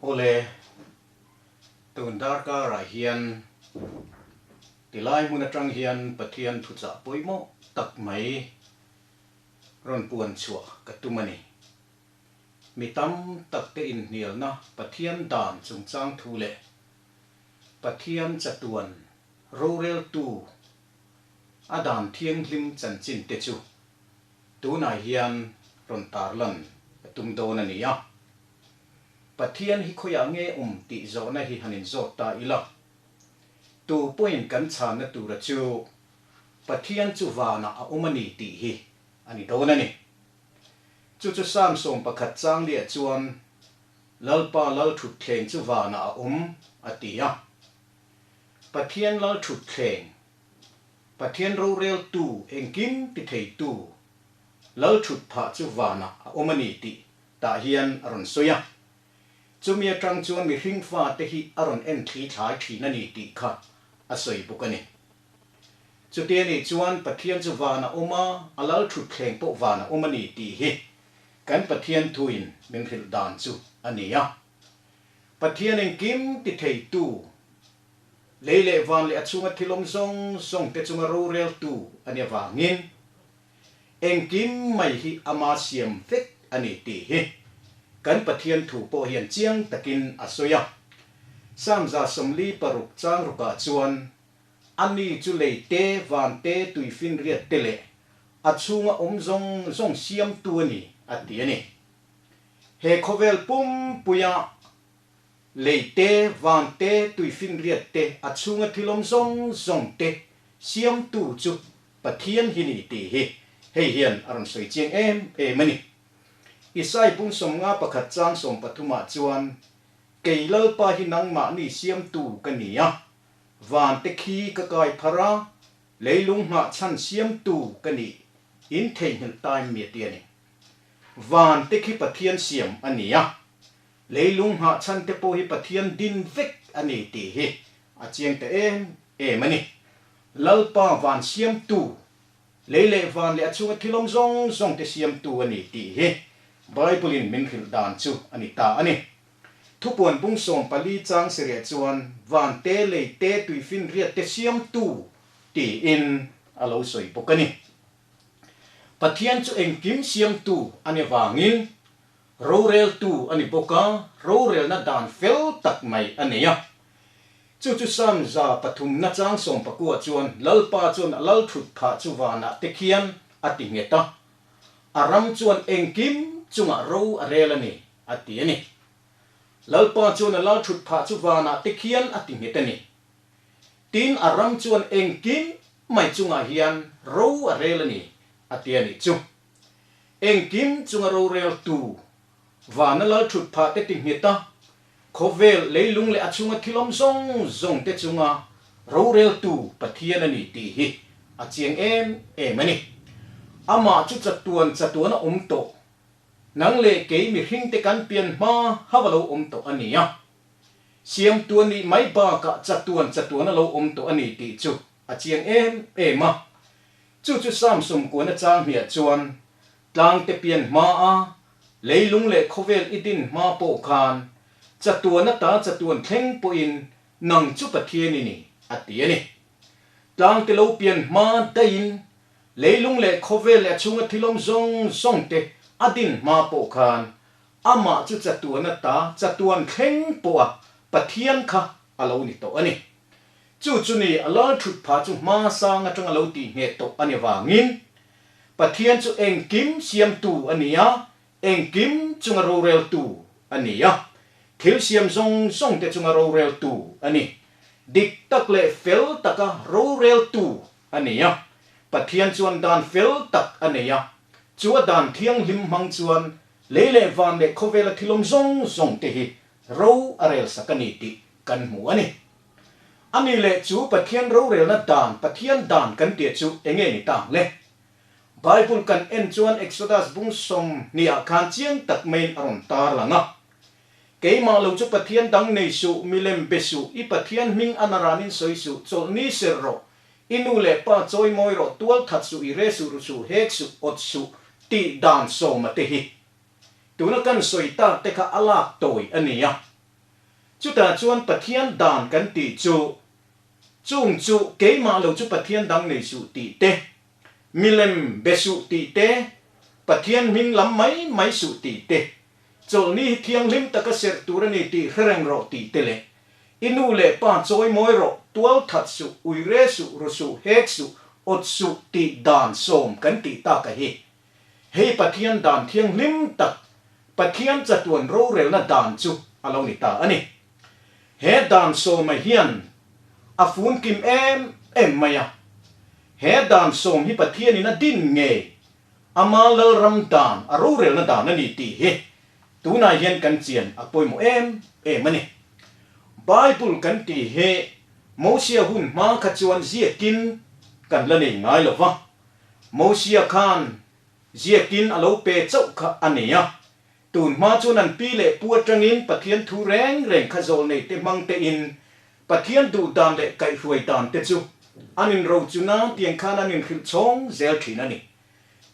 Awle, tun darkarah hian tilai hmun atang hian Pathian thuchah pawimawh tak mai rawn puan chhuah ka tum a ni. Mi tam tak te inhnialna Pathian dan chungchang thu leh Pathian chatuan roreltu a dan thianghlim chanchin te chu tunah hian rawn tarlan a tum dawn a ni a. Pathian hi khawiah nge awm tih zawhna hi han inzawt ta ila, tu pawhin kan chhanna tura chu Pathian chu vanah a awm a ni tih hi a ni dawn a ni. Chu chu Psalm 11 changliah chuan Lalpa Lalthutthleng chu vanah a awm a ti a. Pathian Lalthutthleng, Pathian roreltu, engkim ti theitu Lalthutphah chu vanah a awm a ni tih tah hian a rawn sawi a. Chumi atang chuan mihring fate hi a rawn en thli thlai thin a ni tih kha a sawi bawk a ni. Chuti a nih chuan Pathian chu van a awm a, a lal thutthleng pawh van a awm a ni tih hi kan Pathian thuin min hrilh dan chu a ni a. Pathian engkim ti theitu, lei leh van leh a chhunga thil awm zawng zawng te chunga roreltu a nih avangin Engkim mai hi ama siam vek a ni tih hi kan Pathian thu pawh hian chiang takin a sawi a. Psalm 46 chang rukah chuan, Ani chu lei te, van te, tuifinriat te leh a chhunga awm zawng zawng siamtu a ni, a ti a ni. He khawvel pumpuia lei te, van te, tuifinriat te, a chhunga thil awm zawng zawng te siamtu chu Pathian hi ni tih hi hei hian a rawn sawi chiang em em a ni. Isai bung 51 chang 13 ah chuan, Kei Lalpa hi nangmahni siamtu ka ni a, vante khi ka kai phar a, leilung nghah chhan siamtu ka nih in theihnghilh taim mi a ti a ni. Vante khi Pathian siam a ni a, leilung nghah chhan te pawh hi Pathian din vek a ni tih hi a chiang ta em em a ni. Lalpa van siamtu, lei leh van leh a chhunga thil awm zawng zawng te siamtu a ni tih hi Bible-in min hrilh dan chu a ni ta a ni. Thupuan bung 14 chang siriah chuan van te, lei te, tuifinriat te siamtu tiin a lo sawi bawk a ni. Pathian chu engkim siamtu a ni vangin roreltu a ni bawk a, rorelna dan fel tak mai a nei a. Chu chu Psalm 103 chang 19 chuan Lalpa chuan a lal thut phah chu vanah te khian a ti nghet a, a ram chuan engkim chungah ro a rel a ni, a ti a ni. Lalpa chuan a lal thut phah chu vanah te khian a ti nghet a ni. Tin, a ram chuan engkim mai chungah hian ro a rel a ni, a ti a nih chu. Engkim chunga roreltu vana lal thut phah te ti nghet a, Khawvel leilung leh a chhunga thil awm zawng zawng te chunga roreltu Pathian a ni tih hi a chiang em em a ni. Amah chu chatuan chatuan a awm tawh. Nang leh kei mihring te kan pian hma hauh a lo awm tawh a ni a. Siamtu a nih mai bakah chatuan chatuan a lo awm tawh a ni tih chu a chiang em em a. Chu chu Psalm 90 chang hniah chuan Tlangte pian hma a, leilung leh khawvel i din hma pawh khan chatuan ata chatuan thleng pawhin nang chu Pathian i ni, a ti a ni. Tlangte lo pian hma daihin leilung leh khawvel leh a chhunga thil awm zawng zawng te a din hma pawh khan amah chu chatuan ata chatuan thleng pawha Pathian kha a lo ni tawh a ni. Chu chu ni a lal thut phah chu hma sang atanga lo tih ngheh tawh a ni vangin Pathian chu engkim siamtu a ni a, engkim chunga roreltu a ni a, thil siam zawng zawng te chunga roreltu a ni. Dik tak leh fel taka roreltu a ni a. Pathian chuan dan fel tak a nei a, chu a dan thianghlim hmang chuan lei leh van leh khawvela thil awm zawng zawng te hi ro a relsak a ni tih kan hmu a ni. A ni leh chu Pathian rorelna dan, Pathian dan kan tih chu enge ni ta ang le? Bible kan en chuan Exodus bung 20 ah khan chiang tak maiin a rawn tar lang a. Keimah lo chu Pathian dang nei suh, milem be suh, i Pathian hming a naranin sawi suh, chawlhni ser rawh, i nu leh pa chawi mawi rawh, tual that suh, i re suh, ru suh, hek suh, awt suh tih dan sawma te hi. Tuna kan sawi tak te kha a lak tawi a ni a. Chutah chuan Pathian dan kan tih chu, chung chu keimah lo chu Pathian dang nei suh tih te, milem be suh tih te, Pathian hming lam mai mai suh tih te, chawlhni hi thianghlim taka serh tur a ni tih hre reng rawh tih te leh i nu leh pa chawi mawi rawh, tual that suh, ui re suh, ru suh, hek suh, awt suh tih dan sawm kan tih taka hi. Hei Pathian dan thianghlim tak, Pathian chatuan rorelna dan chu a lo ni ta a ni. He dan sawma hian a funkim em em mai a. He dan sawm hi Pathianin a din nge ama Lalram dan, a rorelna dan a ni tih hi tunah hian kan chian a pawimawh em em a ni. Bible kan tih hi Mosia hun hma kha chuan ziakin kan la nei ngai lo va. Mosia khan ziakin a lo pe chauh kha a nei a. Tun hma chuan an pi leh pu atangin Pathian thu reng reng kha zawlnei te hmang tein Pathian duh dan leh kaihhruai dan te chu an inrochuna tiang khan an inhrilh chhawng zel thin a ni.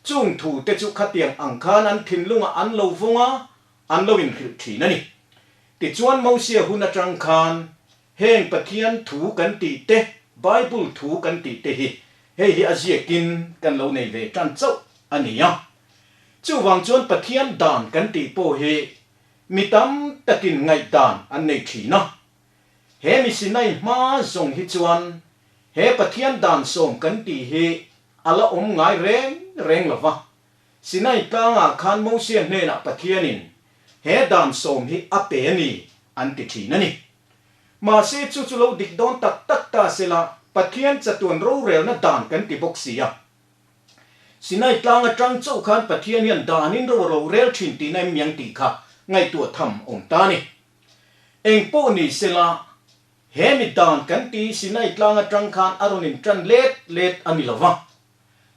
Chung thu te chu khatiang ang khan an thinlungah an lo vawng a, an lo inhrilh thin a ni. Tichuan Mosia hun atang khan Heng Pathian thu kan tih te, Bible thu kan tih te hi hei hi a ziakin kan lo nei ve tan chauh a ni a. Chuvang chuan Pathian dan kan tih pawh hi mi tam takin ngaihdan an nei thin a. He mi Sinai hma zawng hi chuan he Pathian dan sawm kan tih hi a la awm ngai reng reng lo va. Sinai tlangah khan Mosia hnenah Pathianin he dan sawm hi a pe a ni an ti thin a ni. Mahse chu chu lo dik dawn tak tak ta se la, Pathian chatuan rorelna dan kan ti bawk si a. Sinai tlang atang chauh khan Pathian hian danin ro a rorel thin tihna em miang tih kha ngaihtuah tham awm ta a ni. Eng pawh ni se la, he mi dan kan ti Sinai tlang atang khan a rawn intan let let a ni lo va.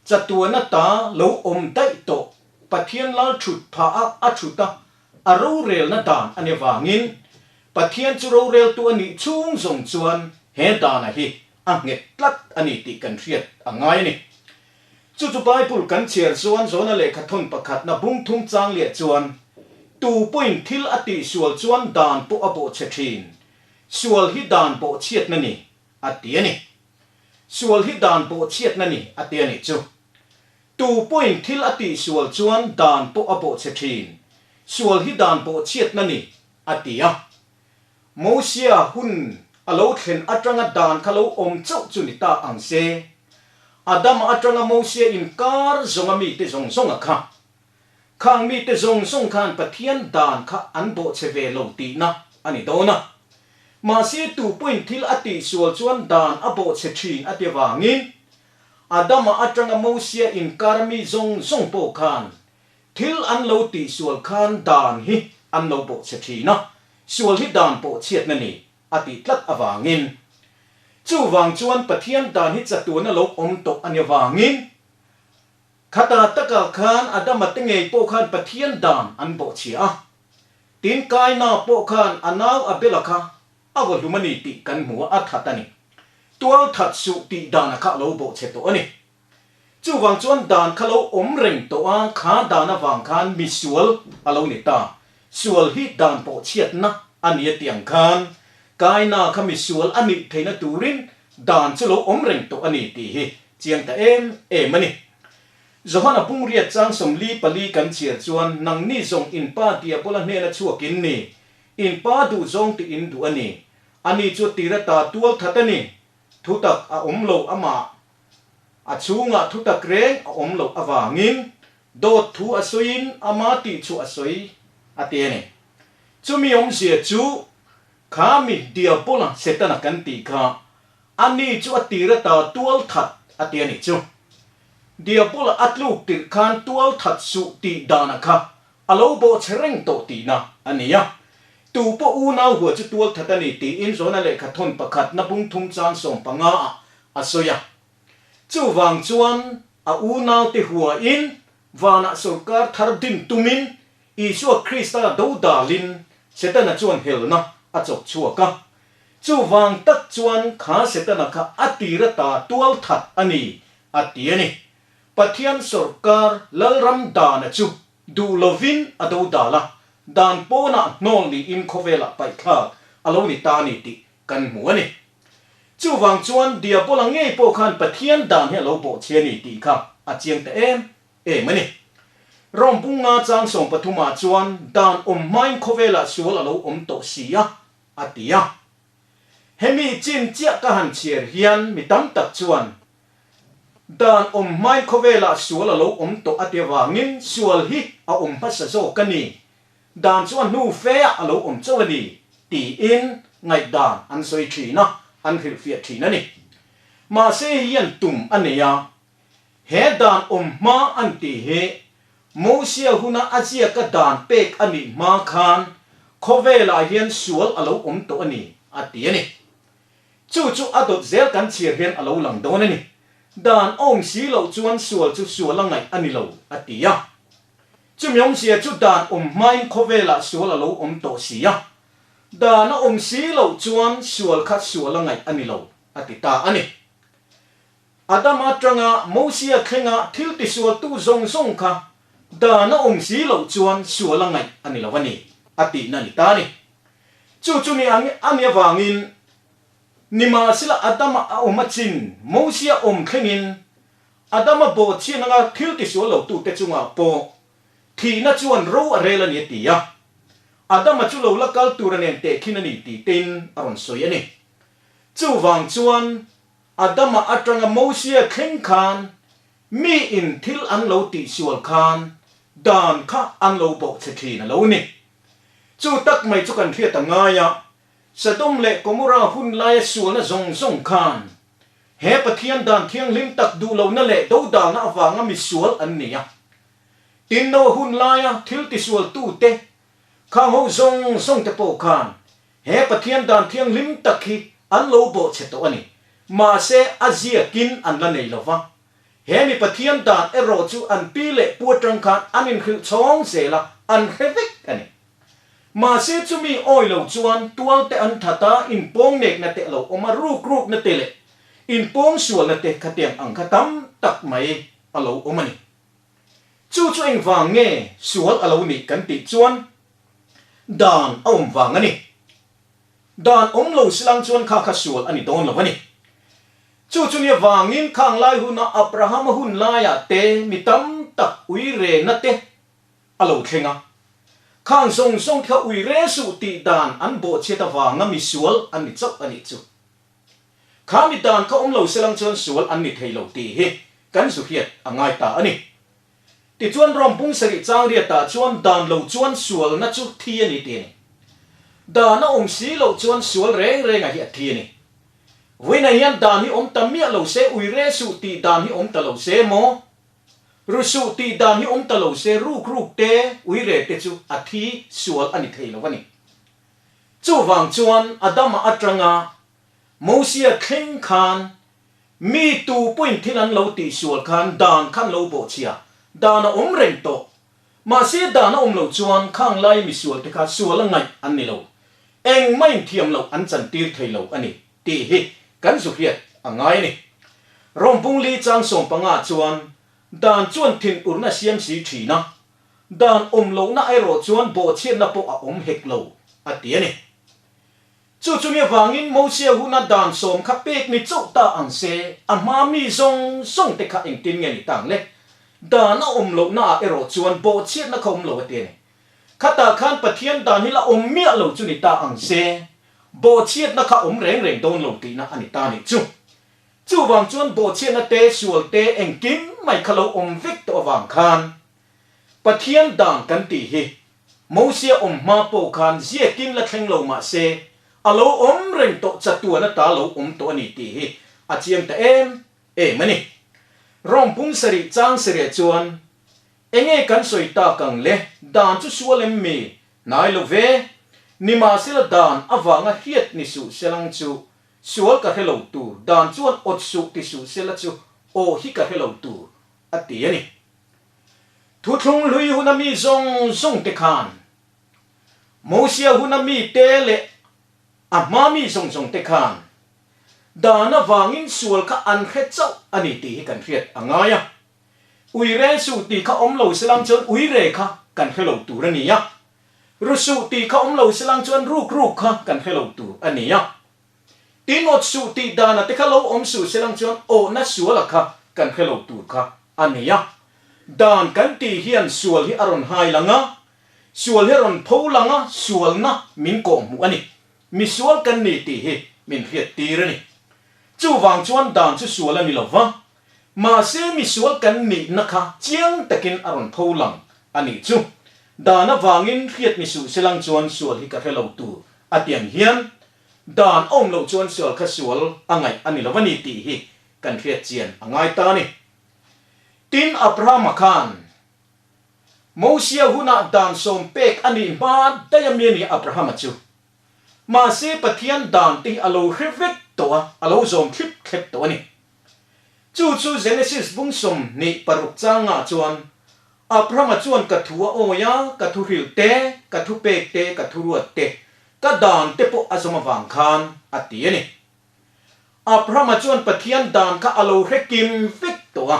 Chatuan ata lo awm daih tawh Pathian lal thut phah a a thut a, a rorelna dan a ni vangin Pathian chu roreltu a nih chhung zawng chuan he dana hi a nghet tlat a ni tih kan hriat a ngai a ni. Chu chu Bible kan chhiar chuan Jona lehkha thawn pakhatna bung thum chang liah chuan Tu pawhin thil a tihsual chuan dan pawh a bawhchhe thin, sual hi dan bawhchhiatna ni a ti a ni. Sual hi dan bawhchhiatna ni a ti a nih chu. Tu pawhin thil a tihsual chuan dan pawh a bawhchhe thin. Sual hi dan bawhchhiatna ni a ti a. Mosia hun a lo thlen atanga dan kha lo awm chauh chu ni ta ang se. Adama atanga Mosia inkar zawnga mite zawng zawnga kha. Khang mite zawng zawng khan Pathian dan kha an bawhchhe ve lo tihna a ni dawn a. Mahse tu pawhin thil a tihsual chuan dan a bawhchhe thin a ti avangin Adama atanga Mosia inkar mi zawng zawng pawh khan thil an lo tihsual khan dan hi an lo bawhchhe thin a, sual hi dan pawh chhiatna ni a tih tlat avangin. Chuvang chuan Pathian dan hi chatuan a lo awm tawh a ni avangin Khata takah khan Adama te ngei pawh khan Pathian dan an bawhchhia a. Tin, Kaina pawh khan a nau Abela kha a vaw hlum a ni tih kan hmu a, a that a ni. Tual that suh tih dana kha a lo bawhchhe tawh a ni. Chuvang chuan dan kha lo awm reng tawh a, kha dan avang khan misual a lo ni ta. Sual hi dan pawh chhiatna a ni a tih ang khan Kaina kha misual a nih theihna turin dan chu lo awm reng tawh a ni tih hi chiang ta em em a ni. Johana pungriat chang 44 kan chhiar chuan nangni zawng in pa Diabola hnena chhuak in ni, in pa duh zawng tih in duh a ni. Ani chu tira ta tual that a ni. Thutak a awm lo amah a chhungah thutak reng a awm loh avangin dawt thu a sawiin ama tih chu a sawi a ti a ni. Chumi awmzia chu kha mi Diabola Setana kan tih kha Ani chu a tir ata tual that a ti a nih chu. Diabola a tluk tirh khan tual that suh tih dana kha a lo bawhchhe reng tawh tihna a ni a. Tu pawh unau hua chu tual that a ni tiin Jona lehkha thawn pakhat na bung thum chang 15 ah a sawi a. Chuvang chuan a unaute huain vanah sorkar thar din tumin Isua Krista dodalin Setana chuan helna a chawk chhuak a. Chuvang tak chuan kha Setana kha a tir ata tual that a ni, a ti a ni. Pathian sawrkar Lalram dana chu duh lovin a dodal a, dan pawnah hnawl niin khawvelah paihthlak a lo ni ta a ni tih kan hmu a ni. Chuvang chuan Diabola ngei pawh khan Pathian dan hi a lo bawhchhe a ni tih kha a chiang ta em em a ni. Rome bunga chang 13 ah chuan dan awm hmain khawvelah sual a lo awm tawh si a, a ti a. Hemi chin chiah ka han chhiar hian mi tam tak chuan dan awm hmain khawvelah sual a lo awm tawh a ti avangin sual hi a awm hmasa zawk a ni, dan chu a hnu feah a lo awm chauh a ni tiin ngaihdan an sawi thin a, an hrilhfiah thin a ni. Mahse hian tum a nei a, He dan awm hma an tih hi Mosia huna a ziaka dan pek a nih hma khan khawvelah hian sual a lo awm tawh a ni, a ti a ni. Chu chu a dawt zel kan chhiar hian a lo lang dawn a ni. Dan a awm si loh chuan sual chu sual a ngaih a ni lo, a ti a. Chumi awmzia chu dan awm hmain khawvelah sual a lo awm tawh si a. Dan a awm si loh chuan sual kha sual a ngaih a ni lo, a ti ta a ni. Adama atanga Mosia thlenga thil tisualtu zawng zawng kha dan a awm si loh chuan sual a ngaih a ni lo a ni, a tihna a ni ta a ni. Chu chu ni ang a ni avangin nimahsela Adama a awm a chin Mosia awm thlengin Adama bawhchhian anga thil tisual lotute chungah pawh thihna chuan ro a rel a ni a ti a. Adama chu lo la kal tura nen tehkhin a ni tih tein a rawn sawi a ni. Chuvang chuan Adama atanga Mosia thleng khan mi in thil an lo tihsual khan dan kha an lo bawhchhe thin a lo ni. Chu tak mai chu kan hriat a ngai a, Sodom leh Gomorrah hun laia sualna zawng zawng khan he Pathian dan thianghlim tak duh lohna leh dodalna avanga misual an ni a. Tin Noa hun laia thil tisualtute khang ho zawng zawngte pawh khan He Pathian dan thianghlim tak hi an lo bawhchhe tawh a ni. Mahse, a ziakin an la nei lo va. He mi Pathian dan erawh chu an pi leh pu atang khan an inhrilh chhawng zel a, an hre vek a ni. Mahse, chumi awi lo chuan tual te an that a, inpawngnekna te a lo awm a, rukrukna te leh inpawngsualna te khatiang ang kha tam tak mai a lo awm a ni. Chu chu engvang nge sual a lo nih kan tih chuan dan a awm vang a ni. Dan awm lo silang chuan kha kha sual a ni dawn lo a ni. Chu chu nia vangin khang lai huna Abrahama hun laiah te mi tam tak ui rehna te a lo thleng a. Khang zawng zawng kha ui re suh tih dan an bawhchhiat avanga mi sual an ni chauh a nih chu. Kha mi dan kha awm lo selang chuan sual an ni thei lo tih hi kan zu hriat a ngai ta a ni. Tichuan Rom pung sarih chang riatah chuan dan lo chuan sualna chu thi a ni ti a ni. Dan a awm si loh chuan sual reng renga hi a thi a ni. Vawiinah hian dan hi awm ta miah lo se, ui re suh tih dan hi awm ta lo se maw? Ru suh tih dan hi awm ta lo se, ruk ruk te, ui re te chu a thi sual a ni thei lo a ni. Chuvang chuan Adama atanga Mosia thleng khan mi tu pawhin thil an lo tihsual khan dan kha an lo bawhchhia, dan a awm reng tawh. Mahse dan a awm loh chuan khang lai misual te kha sual a ngaih an ni lo. Engmah inthiam loh an chantir thei lo a ni tih hi kan zu hriat a ngai a ni. Rom bung li chang 15 chuan dan chuan thinurna siam si thin a, Dan awm lohna erawh chuan bawhchhiatna pawh a awm hek lo, a ti a ni. Chu chumi avangin Mosia huna dan sawm kha pek ni chauh ta ang se, a hma mi zawng zawng te kha engtin nge ni ta ang le? Dan a awm lohna ah erawh chuan bawhchhiatna kha awm lo, a ti a ni. Khatah khan Pathian dan hi la awm miah lo chu ni ta ang se, bawhchhiatna kha awm reng reng dawn lo tihna a ni ta nih chu. Chuvang chuan bawhchhiatna te, sual te, engkim mai kha lo awm vek tawh avang khan Pathian dan kan tih hi Mosia awm hma pawh khan ziakin la thleng lo mah se a lo awm reng tawh chatuan ata lo awm tawh a ni tih hi a chiang ta em em a ni. Rom pung sarih chang sarih chuan enge kan sawi tak ang le dan chu sual em mi hnai lo ve nimahsela dan avanga hriat ni suh selang chu sual ka hre lo tur dan chuan awt suh ti suh sela chu aw hi ka hre lo tur a ti a ni. Thuthlung hlui huna mi zawng zawng te khan, Mosia huna mi te leh a hma mi zawng zawng te khan dan avangin sual kha an hre chauh a ni tih hi kan hriat a ngai a. Uire suh tih kha awm lo selang chuan uire kha kan hre lo tur a ni a. Ru suh tih kha awm lo selang chuan ruk ruk kha kan hre lo tur a ni a. Tin awt suh tih dana te kha lo awm suh selang chuan awhna suala kha kan hre lo tur kha a ni a. Dan kan tih hian sual hi a rawn hai lang a, sual hi a rawn pho lang a, sualna min kawhhmuh a ni. Misual kan ni tih hi min hriat tir a ni. Chuvang chuan dan chu sual a ni lo va, mahse misual kan nihna kha chiang takin a rawn tho lang a nih chu. Dan avangin hriat ni suh selang chuan sual hi ka hre lo tur a ti ang hian dan a awm loh chuan sual kha sual a ngaih a ni lo a ni tih hi kan hriat chian a ngai ta a ni. Tin, Abrahama khan Mosia hunah dan sawm pek a nih hma daih a mi a ni Abrahama chu. Mahse Pathian dan te hi a lo hre vek tawh a, a lo zawm thlip thlep tawh a ni. Chu chu Genesis bung 26 changah chuan Abrahama chuan ka thu a awi a, ka thu hrilh te, ka thu pek te, ka thu ruat te, ka dan te pawh a zawm avang khan a ti a ni. Abrahama chuan Pathian dan kha a lo hre kim vek tawh a.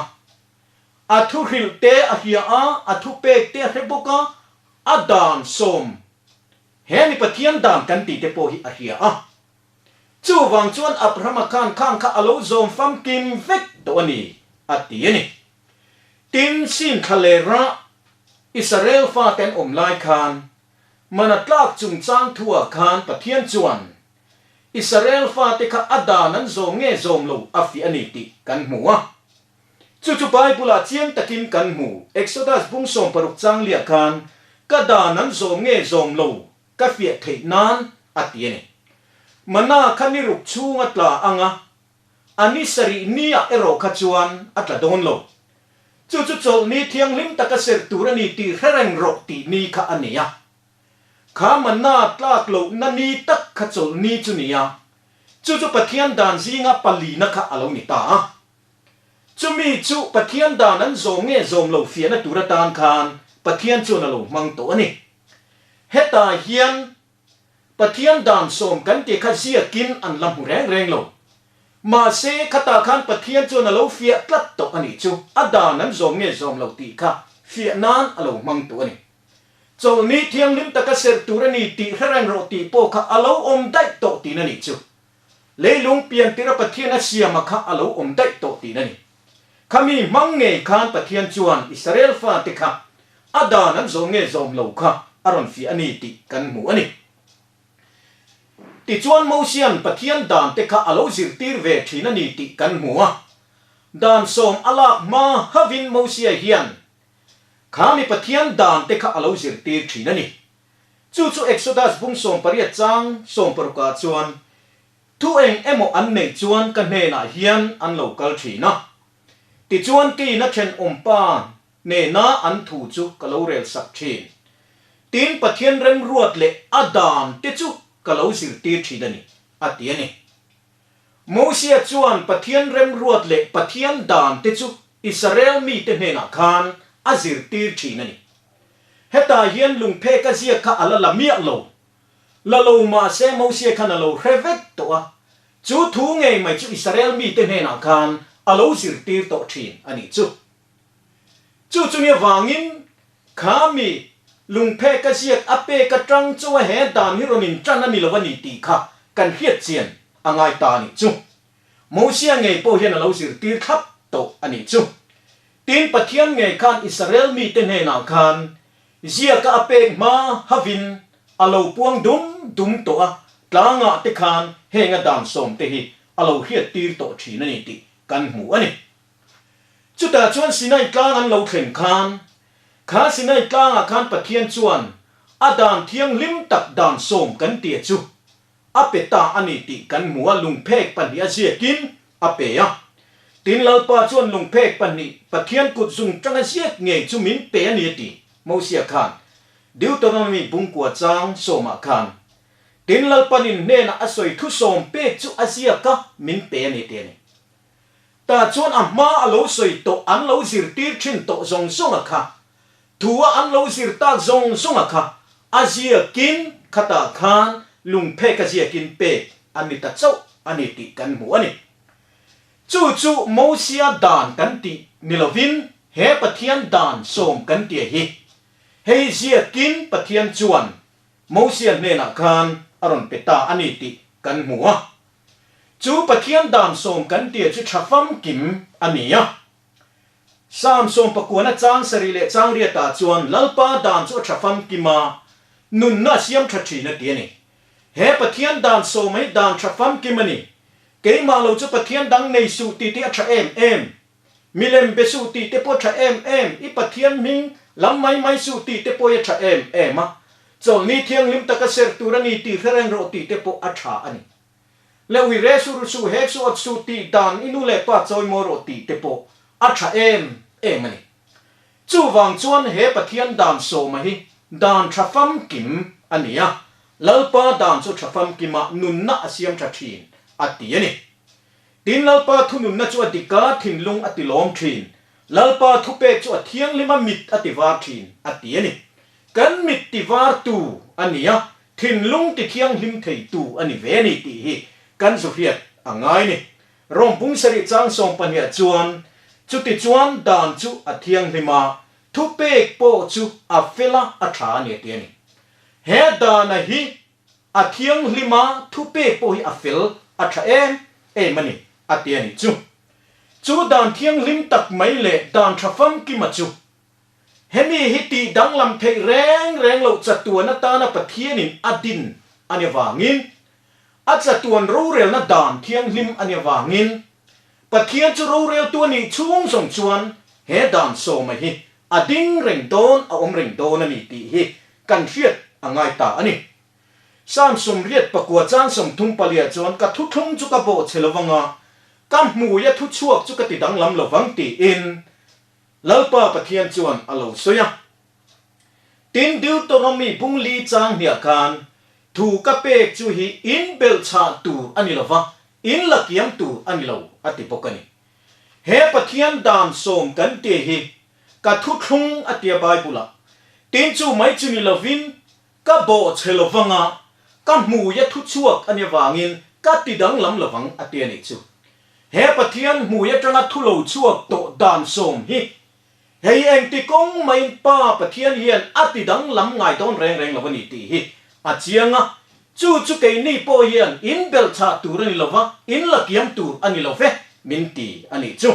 A thu hrilh te a hria a, a thu pek te a hre bawk a, a dan sawm he mi Pathian dan kan tih te pawh hi a hria a. Chuvang chuan Abrahama khan khang kha a lo zawm famkim vek tawh a ni, a ti a ni. Tin, Sin thla leh rah Israel fate an awm lai khan mana tlak chungchang thuah khan Pathian chuan Israel fate kha a dan an zawm nge zawm lo a fiah a ni tih kan hmu a. Chu chu Bible-ah chiang takin kan hmu. Exodus bung 60 chang liah khan, Ka dan an zawm nge zawm lo ka fiah theih nan a ti a ni. Mana kha ni ruk chhung a tla ang a, a ni sarih niah erawh kha chuan a tla dawn lo. Chu chu chawlhni thianghlim taka serh tur a ni tih hre reng rawh tih ni kha a ni a. Kha mana tlak lohna ni tak kha chawlhni chu ni a, chu chu Pathian dan zinga palina kha a lo ni ta a. Chumi chu Pathian dan an zawm nge zawm lo fiahna tur atan khan Pathian chuan a lo hmang tawh a ni. Hetah hian Pathian dan sawm kan tih kha ziakin an la hmu reng reng lo. Mahse, khatah khan Pathian chuan a lo fiah tlat tawh a nih chu a dan an zawm nge zawm lo tih kha fiah nan a lo hmang tawh a ni. Chawlhni thianghlim taka serh tur a ni tih hre reng rawh tih pawh kha a lo awm daih tawh tiin a nih chu. Leilung pian tira Pathian a siama kha a lo awm daih tawh tiin a ni. Khami hmang ngei khan Pathian chuan Israel fate kha a dan an zawm nge zawm lo kha a rawn fiah a ni tih kan hmu a ni. Tichuan Mosia'n Pathian dan te kha a lo zirtir ve thin a ni tih kan hmu a. Dan sawm a lak hma havin Mosia hian khami Pathian dan te kha a lo zirtir thin a ni. Chu chu Exodus bung 18 chang 60 ah chuan, Thu eng emaw an neih chuan ka hnenah hian an lo kal thin a. Tichuan keiin a thenawmpa hnena an thu chu ka lo rel sak thin. Tin, Pathian remruat leh a dan te chu ka lo zirtir thin a ni, a ti a ni. Mosia chuan Pathian remruat leh Pathian dan te chu Israel mite hnenah khan a zirtir thin a ni. Hetah hian lungphek a ziak kha a la la miah lo. La lo mahse Mosia khan a lo hre vek tawh a, chu thu ngei mai chu Israel mite hnenah khan a lo zirtir tawh thin a nih chu. Chu chumi avangin kha mi lungphek a ziak a pek atang chu a he dan hi rawn intan a ni lo a ni tih kha kan hriat chian a ngai ta a nih chu. Mosia ngei pawh hian a lo zirtir thlap tawh a nih chu. Tin, Pathian ngei khan Israel mite hnenah khan ziaka a pek hma havin a lo puang dum dum tawh a, tlangah te khan heng a dan sawm te hi a lo hriattir tawh thin a ni tih kan hmu a ni. Chutah chuan Sinai tlang an lo thlen khan, kha Sinai tlangah khan Pathian chuan a dan thianghlim tak dan sawm kan tia chu a pe ta a ni tih kan hmu a, lungphek pahnih a ziakin a pe a. Tin, Lalpa chuan lungphek pahnih Pathian kut zung tanga ziak ngei chu min pe a ni a ti, Mosia khan Deuteronomy bungkua chang sawmah khan. Tin, Lalpanin hnenah a sawi thu sawm pek chu a ziak a, min pe a ni ti a ni. Tah chuan a hma a lo sawi tawh an lo zirtir thin tawh zawng zawng a kha, thu a an lo zir tak zawng zawng a kha, a ziakin khatah khan lungphek a ziakin pek a ni ta chauh a ni tih kan hmu a ni. Chu chu Mosia dan kan tih ni lovin he Pathian dan sawm kan tia hi. Hei ziakin Pathian chuan. Mosia hnenah khan a rawn pe ta a ni tih kan hmu a. Chu Pathian dan sawm kan tia chu tha famkim a ni a. Psalm sawmpakuana chang sarih leh chang riatah chuan Lalpa dan chu a tha famkim a, nunna a siam tha thin a ti a ni. He Pathian dan sawma hi dan tha famkim a ni. Keimah lo chu Pathian dang nei suh tih te a tha em em. Milem be suh tih te pawh tha em em, i Pathian hming lam mai mai suh tih te pawh hi a tha em em a. Chawlhni thianghlim taka serh tur a ni tih hre reng rawh tih te pawh a tha a ni. Le ui re su ru su hek su awt su tih dan i nu leh pa chawi maw rawh tih te pawh a tha em em a ni. Chuvang chuan he Pathian dan sawma hi dan tha famkim a ni a, Lalpa dan chu tha famkima nunna a siam tha thin a ti a ni. Tin, Lalpa thununna chu a dik a, thinlung a ti lawm thin. Lalpa thupek chu a thianghlim a, mit a ti var thin, a ti a ni. Kan mit ti vartu a ni a, thinlung ti thianghlim theitu a ni ve a ni tih hi kan zu hriat a ngai ni. Rom pung sarih chang sawmpahniah chuan, Chutichuan dan chu a thianghlim a, thupek pawh chu a fel a, a tha a ni a ti a ni. He dana hi A thianghlim a, thupek pawh hi a fel, a tha em em a ni, a ti a nih chu. Chu dan thianghlim tak mai leh dan tha famkima chu, hemi hi tih danglam theih reng reng loh chatuan atana Pathianin a din a ni avangin, a chatuan rorelna dan thianghlim a ni avangin, Pathian chu roreltu a nih chhung zawng chuan he dan sawma hi A ding reng dawn, a awm reng dawn a ni tih hi kan hriat a ngai ta a ni. Psalm 84 chang 34 chuan ka thuthlung chu ka bawh che lovang a, ka hmui a thuchhuak chu ka ti danglam lovang tiin Lalpa Pathian chuan a lo sawi a. Tin, Deuteronomy bung li chang hniah khan thu ka pek chu hi in belhchhah tur a ni lova, in la kiam tur a ni lo a ti bawk a ni. He Pathian dan sawm kan tih hi ka thuthlung a tia Bible-ah. Tin chu mai chu ni lovin ka bawh chhe lovang a, ka hmui a thuchhuak a nia vangin ka ti danglam lovang a tia nih chu. He Pathian hmui atanga thu lo chhuak tawh dan sawm hi hei engti kawng maiin Pa Pathian hian a ti danglam ngai dawn reng reng lo a ni tih hi a chiang a, Chu chu keini pawh hian in belhchhah tur a ni lo va, in la kiam tur a ni lo ve, min ti a nih chu.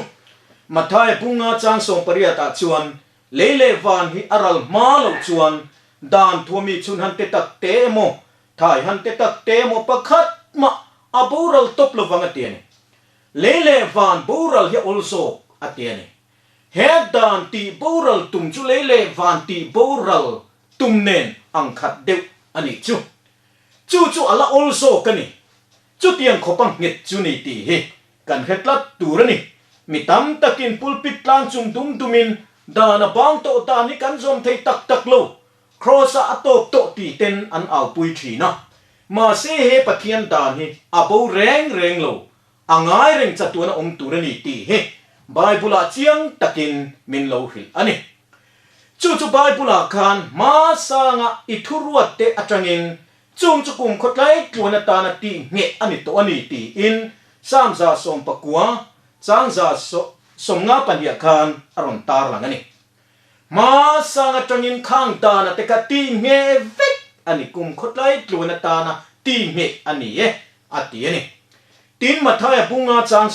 Mathaia bunga chang 18 ah chuan, Lei leh van hi a ral hma loh chuan dan thuami chhun han te tak te emaw, thai han te tak te emaw pakhat mah a boral tawp lo vang a ti a ni. Lei leh van boral hi a awl zawk a ti a ni. He dan tih boral tum chu lei leh van tih boral Tum nen ang khat deuh a nih chu. Chu chu a la awl zawk a ni. Chutiang khawpa nghet chu ni tih hi kan hre tlat tur a ni. Mi tam takin pulpit tlang chung dum dumin dan a bang tawh dan hi kan zawm thei tak tak lo, Kraws-ah a tawp tawh tih ten an aupui thin a. Mahse he Pathian dan hi a bo reng reng lo, a ngai reng chatuan a awm tur a ni tih hi Bible-ah chiang takin min lo hrilh a ni. Chu chu Bible-ah khan hmasanga i thuruat te atangin chung chu kum khawtlai tluan atana tih ngheh a ni tawh a ni tiin Psalm 19 chang 52 khan a rawn tarlang a ni. Hmasang atangin khang dana te kha tih ngheh vek a ni, kum khawtlai tluan atana tih ngheh a ni e a ti a ni. Tin, Mathaia bunga chang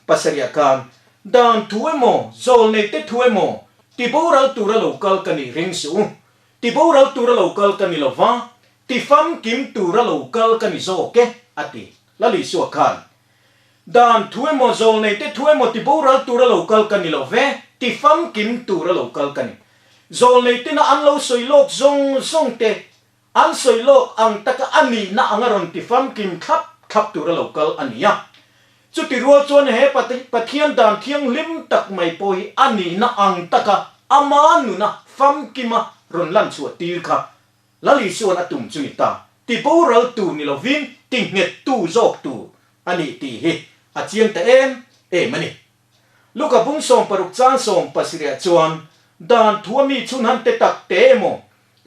17 khan, Dan thu emaw, zawlneite thu emaw, ti boral tura lo kal ka nih ring suh u. Ti boral tura lo kal ka ni lo va, ti famkim tura lo kal ka ni zawk e, a ti. Lal Isua khan, Dan thu emaw, zawlneite thu emaw ti boral tura lo kal ka ni lo ve, ti famkim tura lo kal ka ni. Zawlneitena an lo sawi lawk zawng zawng te An sawi lawk ang taka a nihna anga rawn ti famkim thlap thlap tura lo kal a ni a. Chuti rual chuan he Pathian dan thianghlim tak mai pawh hi a nihna ang taka ama nuna famkima rawn lan chhuah tir kha Lal Isua'n a tum chu ni ta, ti boral tur ni lovin ti nghet tu zawk tur a nih tih hi a chiang ta em em a ni. Luka bung 60 chang 17 chuan dan thu a mi chhun han te tak te emaw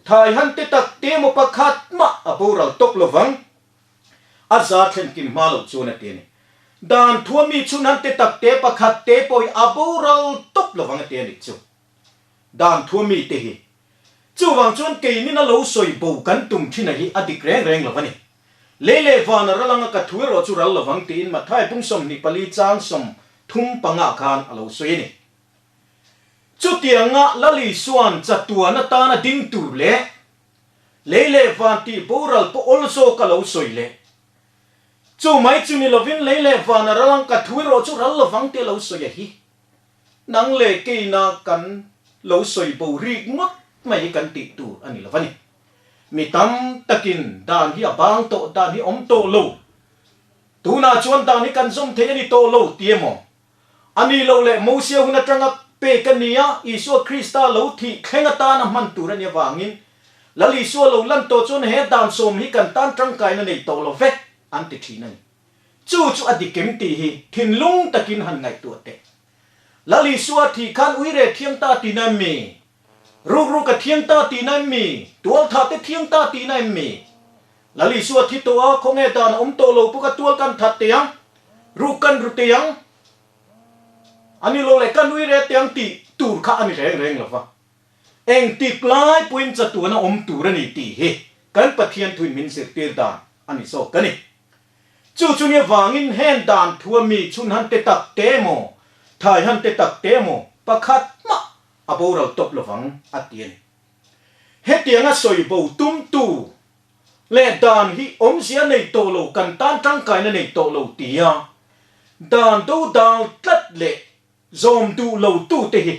Thai han te tak te emaw pakhat mah a boral tawp lo vang. A za thlen kim hma loh chuan a ti a ni. Dan thua mi chhun han te tak te pakhat te pawh hi a boral tawp lo vang a ti a nih chu. Dan thua mi te hi. Chuvang chuan keinin a lo sawi bo kan tum thin a hi a dik reng reng lo a ni. Lei leh van a ral anga ka thu erawh chu ral lovang tiin Mathai bung 24 chang 35 khan a lo sawi a ni. Chutianga Lal Isua'n chatuan atana ding tur leh lei leh van tih boral pawh awl zawk a lo sawi leh. Chu mai chu ni lovin lei leh van a ral ang ka thu erawh chu ral lovang tih a lo sawi a hi. Nang leh keina kan lo sawi bo rik ngawt mai hi kan tih tur a ni lo a ni. Mi tam takin dan hi a bang tawh, dan hi awm tawh lo. Tunah chuan dan hi kan zawm thei a ni tawh lo ti emaw? A ni lo leh Mosia hun atanga pek a ni a, Isua Krista lo thih thleng atana hman tur a ni avangin Lal Isua lo lan tawh chuan he dan sawm hi kan tan tangkaina nei tawh lo ve an ti thin a ni. Chu chu a dik em tih hi thinlung takin han ngaihtuah teh. Lal Isua thih khan uire thiang ta tihna em mi? Rukru ka thiang ta tihna em mi? Tualthah te thiang ta tihna em mi? Lal Isua thi tawh a, khawnge dan a awm tawh lo pawh ka tual kan that teh ang, ruk kan ru teh ang, a ni lo leh ka nui re teh ang tih tur kha a ni reng reng lo va. Engtik lai pawhin chatuan a awm tur a ni tih hi kan Pathian thuin min zirtir dan a ni zawk a ni. Chu chu nia vangin heng dan thua mi chhun han te tak te emaw, thai han te tak te emaw pakhat mah a boral tawp lovang a ti a ni. Hetianga sawi bo tumtu leh dan hi awmzia nei tawh lo kan tan tangkaina nei tawh lo tia dan do dal tlat leh zawm duh lo tute hi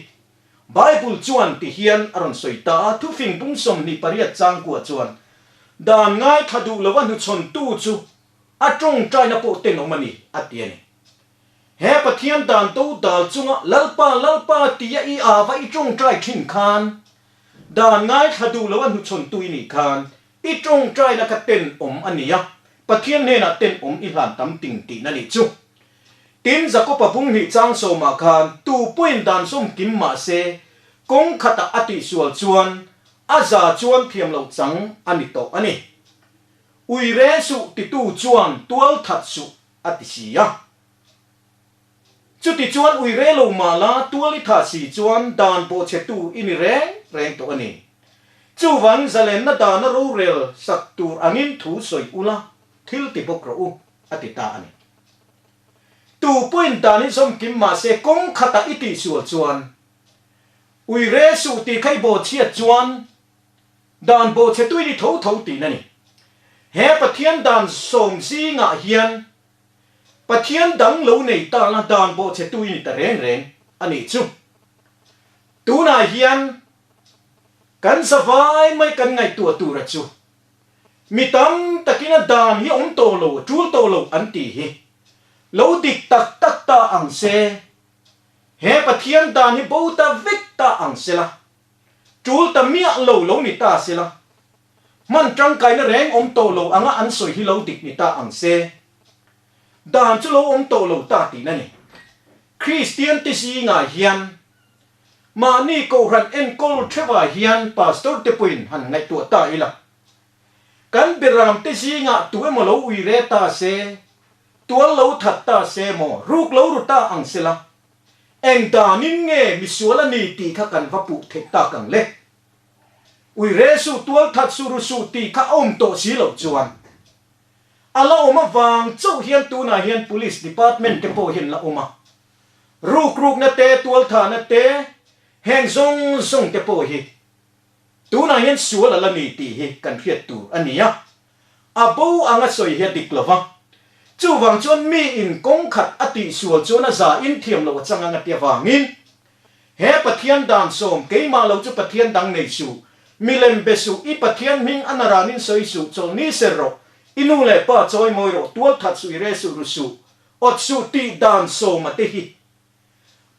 Bible chuan ti hian a rawn sawi ta a, thufing bung 28 changkua chuan dan ngaithla duh lova hnuchhawntu chu a tawngtaina pawh tenawm a ni a ti a ni. He Pathian dan to dal chunga Lalpa, Lalpa tia i ava i tawngtai thin khan, dan ngaithla duh lo a hnuchhawntu i nih khan, i tawngtaina kha tenawm a ni a, Pathian hnenah tenawm i hlan tam ting tihna nih chu. Tin, Jakoba bung hnih chang sawmah khan, tu pawhin dan sawm kim mah se, kawng khatah a tihsual chuan a za chuan thiam loh chang a ni tawh a ni. Ui reng suh titu chuan tual that suh a ti si a. Chutichuan ui re lo mah la tual i thah si chuan dan bawhchhetu i ni reng reng tawh a ni. Chuvang zalenna dana rorel sak tur angin thu sawi ula thil ti bawk rawh u, a ti ta a ni. Tu pawhin dan hi zawm kim mah se kawng khatah i tihsual chuan ui re suh tih kha i bawhchhiat chuan Dan bawhchhe tui ni tho tho tiin a ni. He Pathian dan sawm zingah hian Pathian dang lo nei tana dan bawhchhe tui ni ta reng reng a nih chu. Tunah hian kan zavai mai kan ngaihtuah tura chu mi tam takin a dan hi awm tawh lo, a tul tawh lo an tih hi lo dik tak tak ta ang se, he Pathian dan hi bo ta vek ta ang sela, Tul ta miah lo lo ni ta sela, hman tangkaina reng awm tawh lo anga an sawi hi lo dik ni ta ang se. Dan chu lo awm tawh lo ta tihna ni. Kristian te zingah hian mahni kohhran enkawl theuhah hian pastor te pawhin han ngaihtuah ta ila. Kan beram te zingah tu emaw lo ui re ta se, tual lo that ta se maw, ruk lo ru ta ang sela, Eng danin nge misual a ni tih kha kan va puh theih tak ang le? Ui re suh, tual that suh, ru suh tih kha a awm tawh si loh chuan a la awm avang chauh hian tunah hian Police Department te pawh hian la awm a. Rukrukna te, tualthahna te, heng zawng zawng te pawh hi tunah hian sual a la ni tih hi kan hriat tur a ni a. A bo anga sawi hi a dik lo va. Chuvang chuan mi in kawng khat a tihsual chuan a za in thiam loh a chang ang a ti avangin, He Pathian dan sawm, keimah lo chu Pathian dang nei suh, milem be suh, i Pathian hming a naran in sawi suh, chawlhni ser rawh, i nu leh pa chawi mawi rawh, tual that suh, i re suh, ru suh, awt suh tih dan sawm a te hi.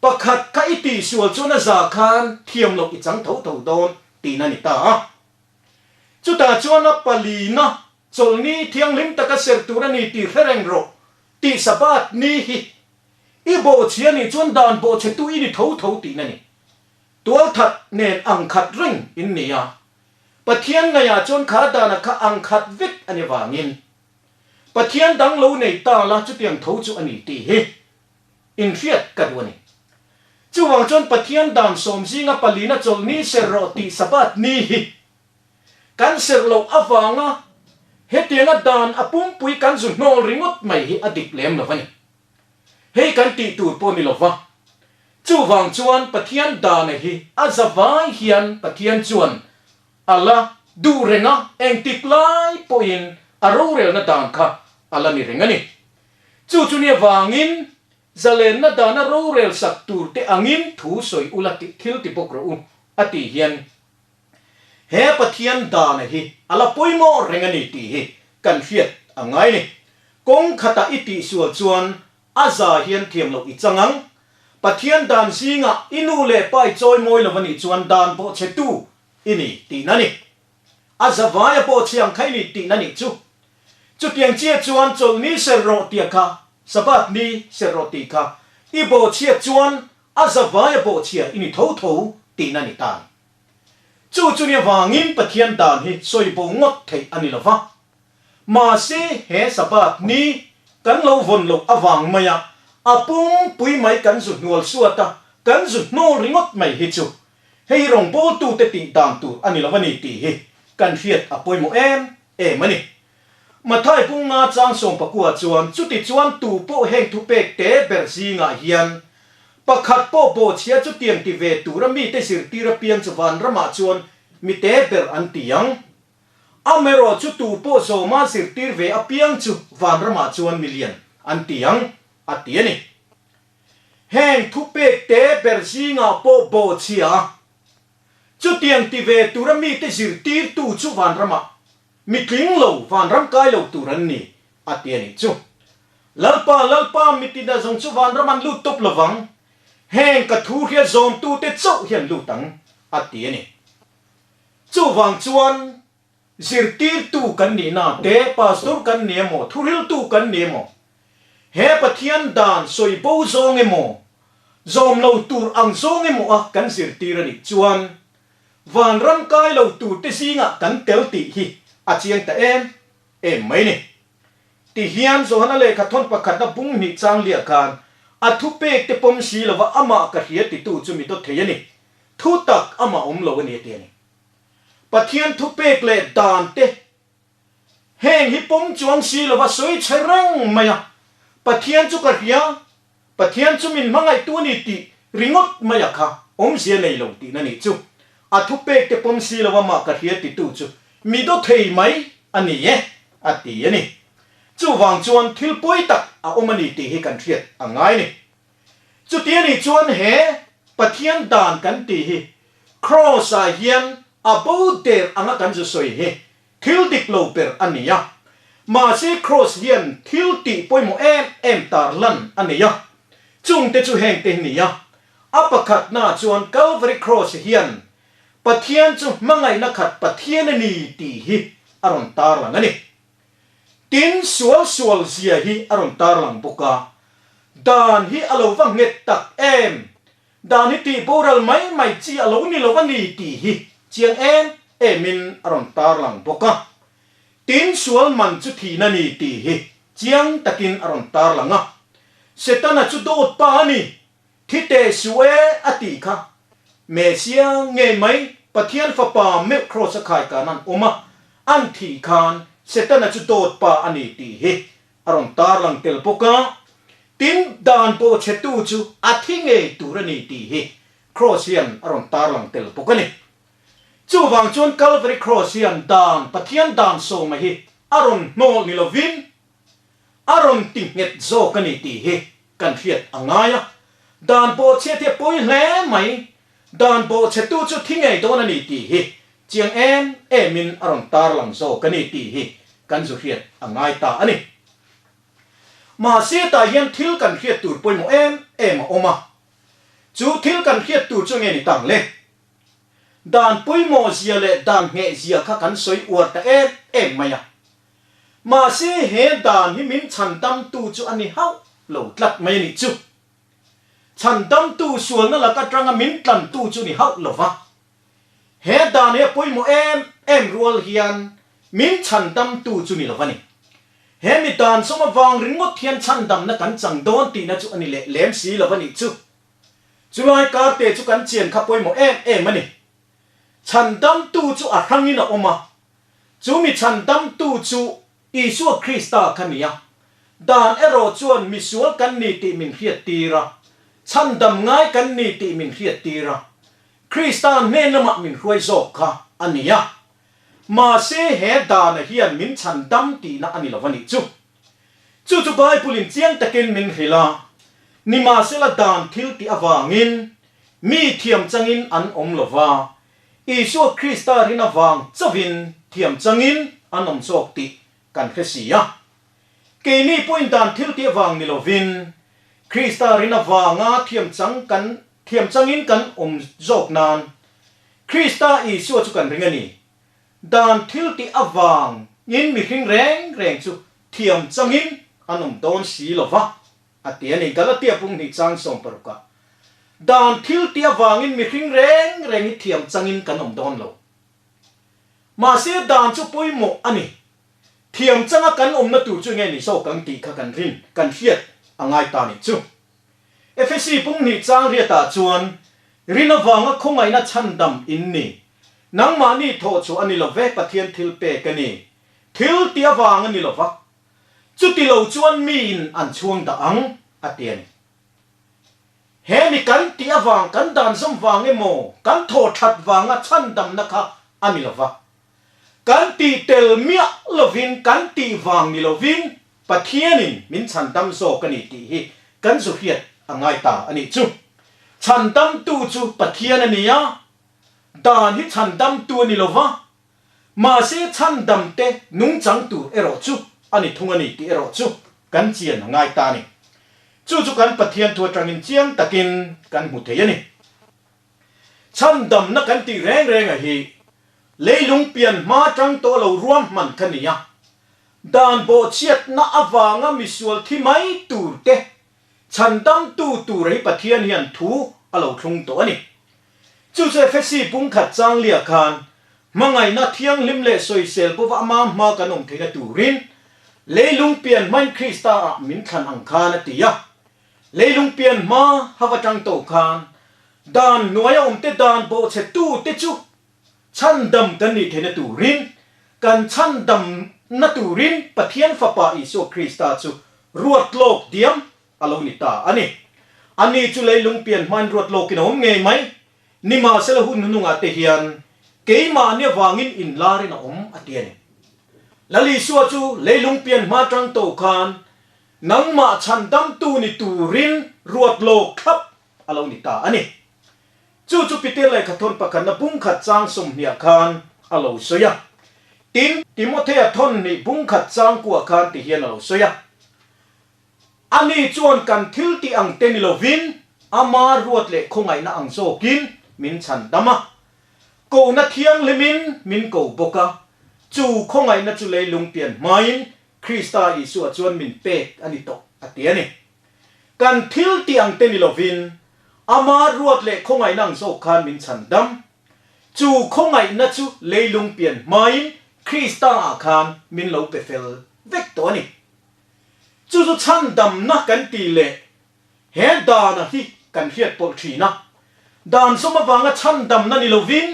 Pakhat kha i tihsual chuan a za khan thiam loh i chang tho tho dawn tihna ni ta a. Chutah chuan a palina chawlhni thianghlim taka serh tur a ni tih hre reng rawh tih Sabbath ni hi i bawhchhia nih chuan dan bawhchhetu i ni tho tho tihna ni. Tualthat nen ang khat reng in ni a, Pathian ngaihah chuan kha dana kha ang khat vek a ni vangin Pathian dang lo nei ta la chutiang tho chu a ni tih hi inhriat ka duh a ni. Chuvang chuan Pathian dan sawm zinga palina chawlhni ser rawh tih Sabbath ni hi kan serh loh avanga hetianga dan a pumpui kan zu hnawl ringawt mai hi a dik lem lo a ni. Hei kan tih tur pawh ni lova. Chuvang chuan Pathian dana hi a zavai hian Pathian chuan a la duh reng a, engtik lai pawhin a rorelna dan kha a la ni reng a ni. Chu chu ni avangin Zalenna dana rorel sak tur te angin thu sawi ula tih thil ti bawk rawh u, a tih hian he Pathian dana hi a la pawimawh reng a ni tih hi kan hriat a ngai ni. Kawng khatah i tihsual chuan a za hian thiam loh i chang ang. Pathian dan zingah i nu leh pa i chawi mawi lo a nih chuan dan bawhchhetu i ni tihna a ni. A za vaia bawhchhe ang kha i ni tihna a nih chu. Chutiang chiah chuan chawlhni ser rawh tia kha, Sabbath ni ser rawh tih kha i bawhchhiat chuan a za vaia bawhchhia i ni tho tho tihna a ni ta a ni. Chu chu nia vangin Pathian dan hi sawi bo ngawt theih a ni lo va. Mahse he Sabbath ni kan lo vawn loh avang maia a pumpui mai kan zu hnual suat a, kan zu hnawl ringawt mai hi chu hei rawngbawltute tih dan tur a ni lo a ni tih hi kan hriat a pawimawh em em a ni. Mathai bunga chang sawmpakua chuan chuti chuan tu pawh heng thupek te ber zingah hian pakhat pawh bawhchhia chutiang ti ve tura mite zirtir apiang chu vanramah chuan mi te ber an ti ang. Amaherawh chu tu pawh zawma zirtir ve apiang chu vanramah chuan mi lian an ti ang, a ti a ni. Heng thupek te ber zingah pawh bawhchhia a Chutiang ti ve tura mite zirtirtu chu vanramah mi tling lo, vanram kai lo tur an ni, a ti a nih chu. Lalpa, Lalpa, mi tina zawng chu vanram an lut tawp lovang, heng ka thu hria zawmtute chauh hi an lut ang, a ti a ni. Chuvang chuan zirtirtu kan nihna te, pastor kan ni emaw, thuhriltu kan ni emaw, he Pathian dan sawi bo zawng emaw, zawm lo tur ang zawng emaw a kan zirtir a nih chuan vanram kai lo tur te zingah kan tel tih hi a chiang ta em em mai ni. Ti hian Johana lehkha thawn pakhatna bung hnih chang liah khan a thupek te pawm si lova amah ka hria titu chu mi dawt thei a ni. Thu tak amah awm lo a ni a ti a ni. Pathian thupek leh dan te heng hi pawm chuang si lova sawi chhe reng mai a, Pathian chu ka hria, Pathian chu min hmangaihtu a ni tih ringawt mai a kha awmzia nei lo tihna nih chu. A thupek te pawm si lova mah ka hria titu chu mi daw thei mai a ni e, a ti a ni. Chuvang chuan thil pawi tak a awm a ni tih hi kan hriat a ngai a ni. Chuti a nih chuan he Pathian dan kan tih hi Kraws ah hian a bo der anga kan zu sawi hi thil dik lo ber a ni a. Mahse Kraws hian thil tih pawimawh em em tar lan a nei a. Chungte chu hengte hi ni a. A pakhatnaah chuan Calvary Kraws hian Pathian chu hmangaihna khat Pathian a ni tih hi a rawn tarlang a ni. Tin, sual sual zia hi a rawn tarlang bawk a, dan hi a lo va nghet tak em? Dan hi tih boral mai mai chi a lo ni lo a ni tih hi chiang em emin a rawn tarlang bawk a. Tin, sual man chu thihna ni tih hi chiang takin a rawn tarlang a. Setana chu dawt pa a ni, thi teh suh e a tih kha. Mesia ngei mai Pathian Fapa meuh kraws a khai kan an awm a, an thih khan Setana chu dawt pa a ni tih hi a rawn tarlang tel bawk a. Tin, dan bawhchhetu chu a thi ngei tur a ni tih hi kraws hian a rawn tarlang tel bawk a ni. Chuvang chuan Calvary Cross hian dan, Pathian dan sawma hi a rawn hnawl ni lovin a rawn ti nghet zawk a ni tih hi kan hriat a ngai a. Dan bawhchhiat hi a pawi hle mai, dan bawhchhetu chu thi ngei dawn a ni tih hi chiang em emin a rawn tarlang zawk a ni tih hi kan zu hriat a ngai ta a ni. Mahse tah hian thil kan hriat tur pawimawh em em a awm a, chu thil kan hriat tur chu nge ni tang le? Dan pawimawh zia leh dan ngheh zia kha kan sawi uar ta em em mai a. Mahse he dan hi min chhandamtu chu a ni hauh lo tlat mai a nih chu. Chhandamtu sualna lak atanga min tlantu chu ni hauh lo va. He dan hi a pawimawh em em rual hian min chhandamtu chu ni lo va ni. He mi dan sawm avang ringawt hian chhandamna kan chang dawn tihna chu a ni leh lem si lo va nih chu. Chulai karte chu kan chian kha pawimawh em em a ni. Chhandamtu chu a hrangin a awm a, chu mi chhandamtu chu Isua Krista kha ni a. Dan erawh chuan misual kan ni tih min hriattir a, chhandam ngai kan ni tih min hriattir a, Krista hnen lamah min hruai zawk kha a ni a. Mahse he dana hian min chhandam tihna a ni lo a nih chu. Chu chu Bible-in chiang takin min hrilh a, nimahsela dan thil tih avangin mi thiam changin an awm lo va, Isua Krista rin avang chauhin thiam changin an awm zawk tih kan hre si a. Keini pawhin dan thil tih avang ni lovin Krista rin avanga thiam chang kan thiam changin kan awm zawk nan Krista Isua chu kan ring a ni. Dan thil tih avangin mihring reng reng chu thiam changin an awm dawn si lo va, a ti a ni. Galatia pung hnih chang 60 ah, Dan thil tih avangin mihring reng reng hi thiam changin kan awm dawn lo. Mahse dan chu pawimawh a ni. Thiam changa kan awmna tur chu nge ni zawk ang tih kha kan rin, kan hriat a ngai ta nih chu. Efesi pung hnih chang riatah chuan, Rin avanga khawngaihna chhandam in ni. Nangmahni thawh chu a ni lo ve, Pathian thil pek a ni. Thil ti avang a ni lo va. Chuti lo chuan miin an chhuang dah ang, a ti a ni. He mi kan tih avang, kan dan zawm vang emaw, kan thawh that vanga chhandamna kha a ni lo va. Kan tih tel miah lovin, kan tih vang ni lovin Pathianin min chhandam zawk a ni tih hi kan zu hriat a ngai ta a nih chu. Chhandamtu chu Pathian a ni a, dan hi chhandamtu a ni lo va, mahse chhandamte nungchang tur erawh chu a ni thung a ni tih erawh chu kan chian a ngai ta a ni. Chu chu kan Pathian thu atangin chiang takin kan hmu thei a ni. Chhandamna kan tih reng reng a hi leilung pian hma tang tawh lo ruahman kha ni a, Dan bawhchhiatna avanga misual thi mai tur te chhandamtu tur hi Pathian hian thu a lo thlung tawh a ni. Chu chu Efesi pungkhat changlia khan hmangaihna thianghlim leh sawisel pawh ama hma kan awm theihna turin leilung pian hmain Krista ah min thlan ang khan a ti a. Leilung pian hma hava tang tawh khan dan hnuaia awmte dan bawhchhetu te chu Chhandam kan nih theihna turin, kan chhandamna turin Pathian Fapa Isua Krista chu ruat lawk diam a lo ni ta a ni. Ani chu leilung pian hmain ruat lawkin a awm ngei mai. Nimahsela hun hnungah te hian keimahni avangin inlarin a awm a ti a ni. Lal Isua chu leilung pian hma tang tawh khan nangmah chhandamtu ni turin ruat lawk thlap a lo ni ta a ni. Chu chu Peter lehkhathawn pakhatna bungkhat chang 20 ah khan a lo sawi a. Tin, Timothea thawn hnih bungkhat chang kuah khan ti hian a lo sawi a. Ani chuan kan thil tih ang te ni lovin ama ruat leh khawngaihna ang zawkin min chhan dam a. Kohna thianghlimin min ko bawk a. Chu khawngaihna chu leilung pian hmain Krista Isua chuan min pek a ni tawh a ti a ni. Kan thil tih ang te ni lovin, ama ruat leh khawngaihna ang zawk khan min chhan dam. Chu khawngaihna chu leilung pian hmain Krista ah khan min lo pe fel vek tawh a ni. Chu chu chhandamna kan tih leh he dana hi kan hriat pawlh thin a. Dan zawm avanga chhandamna ni lovin,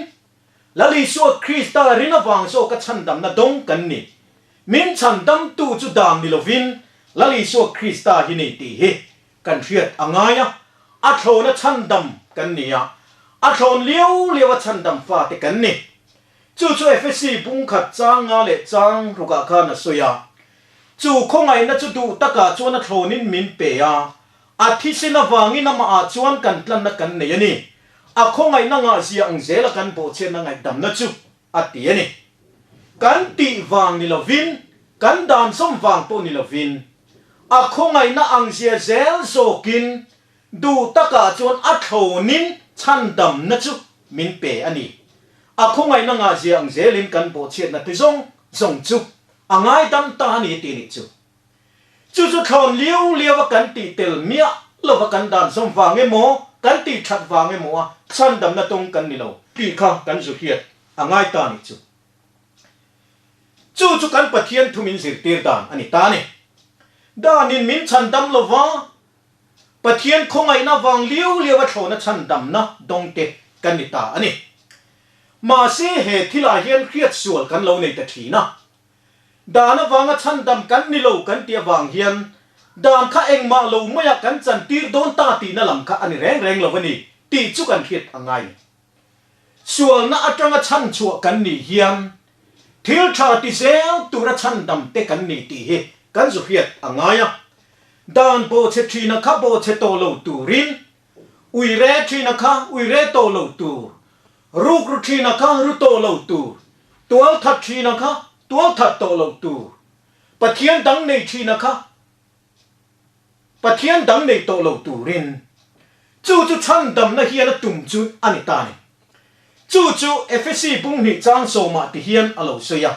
Lal Isua Krista rin avang zawka chhandamna dawng kan ni. Min chhandamtu chu dan ni lovin Lal Isua Krista hi ni tih hi kan hriat a ngai a, a thlawna chhandam kan ni a, a thlawn liau liau a chhandam fate kan ni. Chu chu Efesi bungkhat chang nga leh chang rukah khan a sawi a, Chu khawngaihna chu duh takah chuan a thlawnin min pe a, a thisen avangin amahah chuan kan tlanna kan nei a ni. A khawngaihna ngahzia ang zela kan bawhchhiatna ngaihdamna chu a ti a ni. Kan tih vang ni lovin, kan dan zawm vang pawh ni lovin, a khawngaihna ang zia zel zawkin duh takah chuan a thlawnin chhandamna chu min pe a ni. A khawngaihna ngahzia ang zelin kan bawhchhiatna te zawng zawng chu a ngaidam ta a ni tih nih chu. Chu chu thlawn liau liau a kan tih tel miah lova kan dan zawm vang emaw, kan tih that vang emaw a chhandamna tawng kan ni lo tih kha kan zu hriat a ngai ta nih chu. Chu chu kan Pathian thu min zirtir dan a ni ta a ni. Danin min chhandam lova. Pathian khawngaihna vang liau liau a thlawhna chhandamna dawngte kan ni ta a ni. Mahse he thilah hian hriatsual kan lo nei ta thin a. Dan avanga chhandam kan ni lo kan tih avang hian dan kha engmah lo maiah kan chantir dawn ta tihna lam kha a ni reng reng lo a ni tih chu kan hriat a ngai ni. Sualna atanga chhanchhuah kan nih hian thil tha ti zel tura chhandam te kan ni tih hi kan zu hriat a ngai a. Dan bawhchhe thina kha bawhchhe tawh lo turin, uire thina kha uire tawh lo tur, rukru thina kha ru tawh lo tur, tualthat thina kha tualthat tawh lo tur, Pathian dang nei thina kha Pathian dang nei tawh lo turin chu chu chhandamna hian a tum chu a ni ta ni. Chu chu Efesi bunghnih chang sawmah ti hian a lo sawi a,